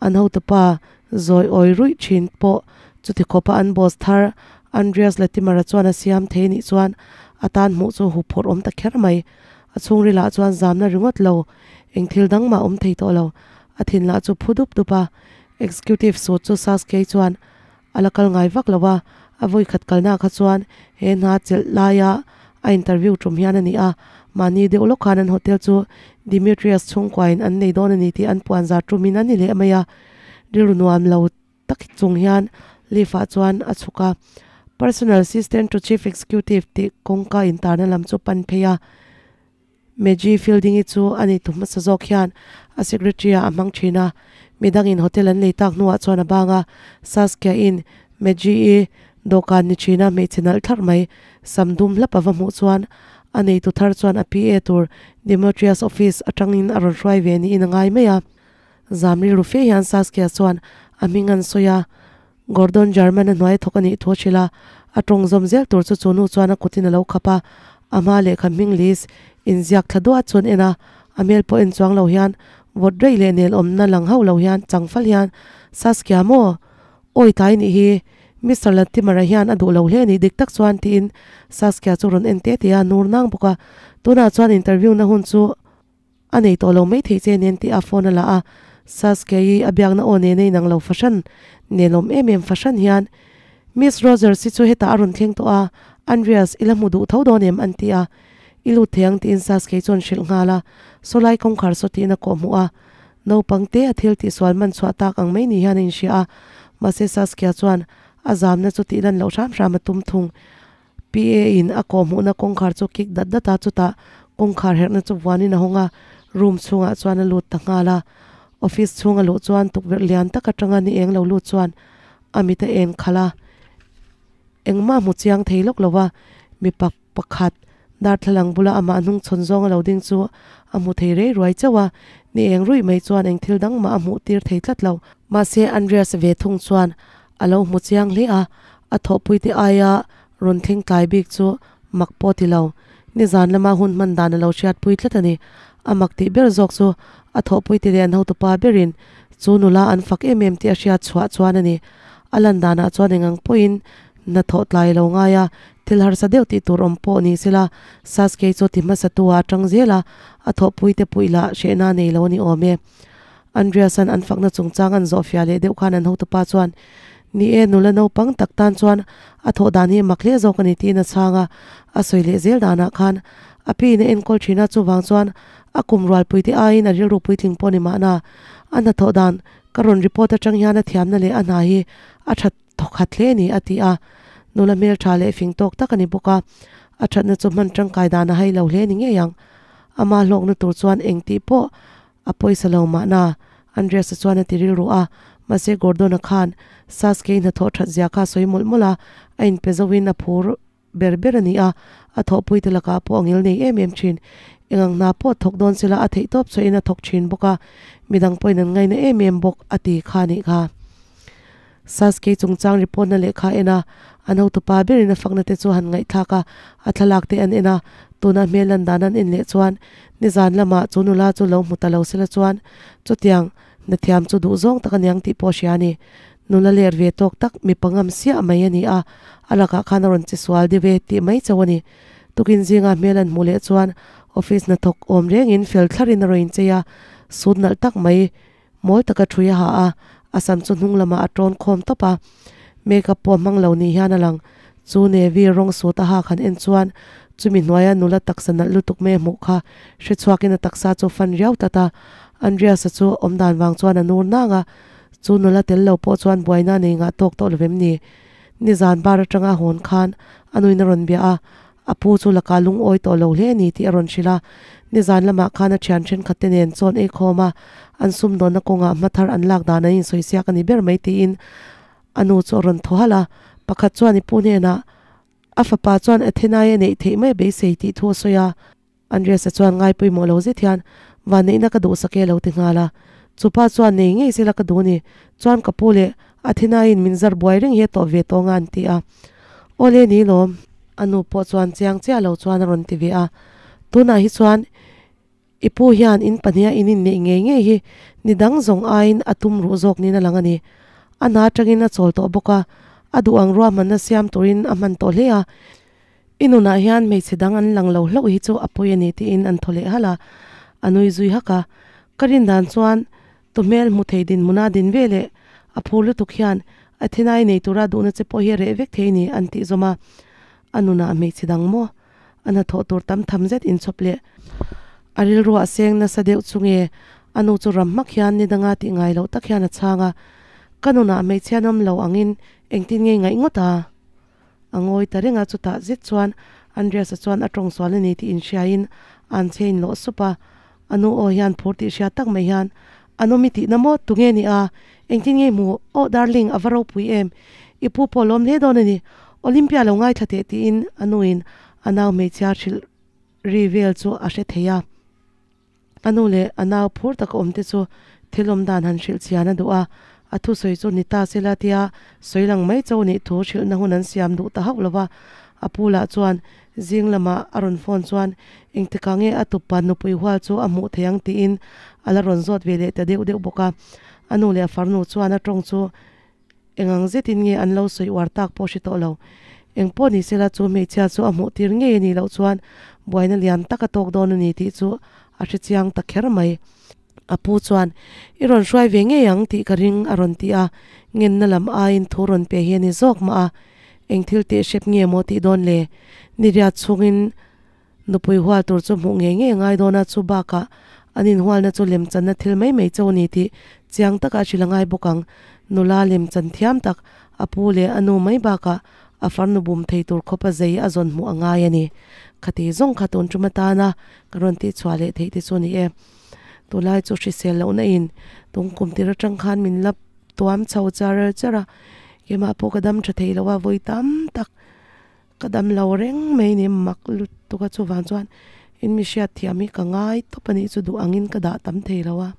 An hotupa zawi awi ruih thin pawh chuti khawpa an boss thar Andreas Latimer-a chuan a siam thei nih chuan a tan hmuh chu huphurh awm ta kher mai. A chhungrilah chuan zamna ringawt lo, eng thil dang mah awm thei tawh lo. A thin lah chu phu dup dup a. Executive suit chu Sasuke chuan a la kal ngai vak lo a, a vawi khat kalna kha chuan he hna chelh laia a interview tum hian a ni a, mahni deuh lawk khan an hotel chu Demetrius chhungkuain an nei dawn a ni tih an puan zar tumin a ni leh mai a, rilru nuam lo tak chung hian lift ah chuan a chhuk a, Personal Assistant to Chief Executive tih kawngka intarna lam chu pan phei a. Maggie Fielding-i chu a ni tu hmasa zawk hian a secretary-ah a hmang thin a, midangin hotel an lei tak hnuah chuan a bang a, Saskia-in Maggie-i dawhkan ni thina hmeichhe nalh thlarh mai sam dum hlap a va hmuh chuan a neitu thar chuan a PA tur Demetrius office atangin a rawn hruai ve niin a ngai mai a. Zam rilru fe hian Saskia chuan a hming an sawi a, Gordon Jarman-a hnuai thawk a nih thu a hrilh a, a tawng zawm zel tur chu chu nu chuan a kutin a lo khap a, a hma lehkha hming list inziak thla duah chuan en a, a hmel pawh en chuang lo hian vawt rei leh nel awmna lang hauh lo hian chang fal hian Saskia maw? Awi tlai nih hi, Mister Latimer-a hian a duh lo hle a nih dik tak chuan tiin Saskia chu rawn en teh teh a, nur nang bawk a, tunah chuan interview na hun chu A nei tawh lo mai thei che nen tih a phone a la a, Saskia-i a biakna aw nena inang lo fahran, nelawm em em fahran hian Miss Rogers-i chu hetah a rawn thleng tawh a, Andreas, i la hmu duh tho dawn em? an ti a. I lut thei ang tiin Saskia-i chuan hrilh nghal a, sawlai kawngkhar saw tiin a kawh hmuh a. Naupang te a thil tihsual man chhuah tak ang mai ni hian a inhria a, mahse Saskia chuan a zamna chu tih lan loh hram hram a tum thung. PA in a kawh hmuhna kawngkhar chu kik dat dat a, chutah kawngkhar herhna chu vuanin a hawng a, room chhungah chuan a lut ta nghal a. Office chhung a luh chuan tukverh lian tak atanga ni eng lo lut chuan a mit a en khalh a, engmah hmu chiang thei lawk lo a, mipa pakhat darthlalang bula amah hnung chhawn zawng a lo ding chu a hmu thei rei ruai chauh a, ni eng ruih mai chuan eng thil dang mah a hmuh tir thei tlat lo. Mahse Andreas ve thung chuan A lo hmu chiang hle a, a thawhpuite aia rawn thleng tlai bik chu mak pawh ti lo. Nizan lama hun hman dan a lo hriatpui tlat a ni. A mak tih ber zawk chu a thawhpuite leh an hotupa berin chu nula an fak em em tih a hriat chhuah chuan a ni. A lan danah chuan engang pawhin hna thawh tlai lo ngai a, thil harsa deuh tih tur awm pawh ni sela Sasuke chu ti hmasatu ah a tang zel a, a thawhpuite puih lah hrehna a nei lo a ni awm e. Andreas-a'n an fakna chungchang an zawhfiah leh deuh khan an hotupa chuan, Ni e, nula naupang tak tan chuan a thawh dan hi mak hle zawk a ni tiin a chhang a, a sawi leh zel danah khan a piin a enkawl thin a, chuvang chuan a kum rualpuite aiin a rilru puitling pawh ni mahna a hnathawh dan ka rawn report atang hian a thiamna leh a hna hi a that thawkhat hle a ni a ti a, nula hmeltha leh fing tawk tak a ni bawk a, a thatna chu hman tangkai dan a hai lo hle ni ngei ang. Ama hlawkna tur chuan engtih pawh A pawisa lo mahna, Andreas-a chuan a ti rilru a, mahse Gordon-a khan Sasuke-i hnathawh that zia kha a sawi mawlh mawlh a, a inpe zoin a phur ber ber a ni a, a thawhpuite lakah pawh a ngil nei em em thin. Engang hna pawh thawk dawn sela a theih tawp chhuahin a thawk thin bawk a, midang pawhin an ngaina em em bawk a ti kha a nih kha. Sasuke chungchang report na lehkha a en a, an hotupa berin a fakna te chu han ngaihthlak a, a thlalak te an en a, tuna hmel lan dan an en leh chuan nizan lamah chu nula chu lo hmu ta lo sela chuan chutiang hnathiam chu duh zawng tak aniang tih pawh a hria a ni. Nula ler ve tawk tak mipa ngam siah mai a ni a, a lakah khan a rawn che sual deuh e tih mai chauh a ni. Tukin zinga hmel an hmuh leh chuan office hnathawk awm rengin fel thlarin a rawn inchei a, suit nalh tak mai mawl taka thui a ha a, a sam chu hnung lamah a tawn khawm tawp a, makeup pawh hmang lo ni hian a lang. Chu navy rawng suit a hak han en chuan chumi hnuaia nula taksa nalh lutuk mai a hmuh kha hre chhuakin a taksa chu fan riau tlat a, Andreas-a chu awmdan vang chuan a nur nang a, chu nula tel lo pawh chuan buaina nei ngah tawk tawh lovem ni? Nizan bar atanga a hawn khan a nuin a rawn bia a, a pu chu lakah lungawi tawh lo hle a ni tih a rawn hrilh a. Nizan lamah khan a thian thenkhat te nen chawn ei khawm a, an sumdawnna kawngah hma thar an lak dan an insawi siak a ni ber mai tiin a nu chu a rawn thaw halh a. Pakhat chuan i pu hnenah a fapa chuan Athenai a neih theih mai a beisei tih thu a sawi a. Andreas-a chuan ngai pawimawh lo zet hian vanneihna ka duhsak e lo ti nghal a. Chupa chuan nei ngei sela ka duh ni, chuan ka pu leh Athena-in min zar buai reng hi a tawh ve tawng a an ti a. Awle ni lawm. A nu pawh chuan chiang chiah lo chuan a rawn ti ve a. Tunah hi chuan i pu hian in pahniha in inneih ngei ngei hi ni dang zawng aiin a tum ruh zawk niin a lang a ni. A hna atangin a chawl tawh bawk a, a duh ang ruahmanna siam turin a hman tawh hle a. I nunah hian hmeichhe dang an lang lo hlauh hi chu a pawi a ni tiin an thaw leh halh a, a nui zui hak a. Ka rin dan chuan tu hmel hmu thei dinhmuna din ve leh a phur lutuk hian a thinai nei tura duhna che pawh hi a reh vek thei a ni an tih zawm a. A nunah hmeichhe dang maw? A hnathawh tur tam tham zet inchhawp leh a rilruah seng nasa deuh chu nge a nu chu ram hmak hian ni danga tih ngai loh tak hian a chhang a. Ka nunah hmeichhia an awm lo angin engtin nge i ngaih ngawt a? A ngawi ta reng a, chutah zet chuan Andreas-a chuan a tawng sual a ni tih inhriain an chhe inlawh sup a. A nu aw hian phur tih hria tak mai hian, A nawm i tihna maw? Tunge ni a? Engtin nge i hmu? Aw darling, a va ropui em? I pu pawh lawm hle dawn a ni. Olympia lo ngaithla teh tiin a nuin a nau hmeichhia hrilh ri vel chu a hre thei a. A nu leh a nau phur taka awm te chu thil awm dan han hrilh chian a duh a, a thusawi chu ni ta sela tia sawi lang mai cho nih thu hrilhna hun an siam duh ta hauh lo va. A pu lah chuan zing lamah a rawn phone chuan engtikah nge a tupa nupui hual chu a hmuh thei ang tiin a la rawn zawt ve leh ta deuh deuh bawk a. A nu leh a farnu chuan a tawng chu Eng ang zetin nge an lo sawi uar tak pawh hre tawh lo. Eng pawh ni sela chu hmeichhia chu a hmuh tir ngei a nih loh chuan buaina lian tak a tawk dawn a ni tih chu a hre chiang ta kher mai. A pu chuan, I rawn hruai ve ngei ang tih ka ring a rawn ti a, ngenna lam aiin thu rawn pe hi a ni zawk mah a. Eng thil teh hrep nge maw tih dawn le? Niriat chhungin Nupui hual tur chu hmuh ngei ngei a ngai dawn a, chu bakah an inhualna chu lemchanna thil mai mai cho a ni tih chiang taka a hrilh a ngai bawk ang. Nula lemchan thiam tak, a pu leh a nu mai bakah a farnu bum thei tur khawpa zei a zawn hmuh a ngai a ni. Khati zawng kha tun tum atana ka rawn tihchhuah leh theih te chu a ni e. Tunlai chu hrisel lohna in tung kum tir atang khan min la tuam chho char char a, keimah pawh ka dam tha thei lo a, vawi tam tak. Ka dam lo reng mai ni mak lutuk a chuvang chuan in mi hriat thiam hi ka ngai tawp a nih chu duh angin ka dah tam thei lo a.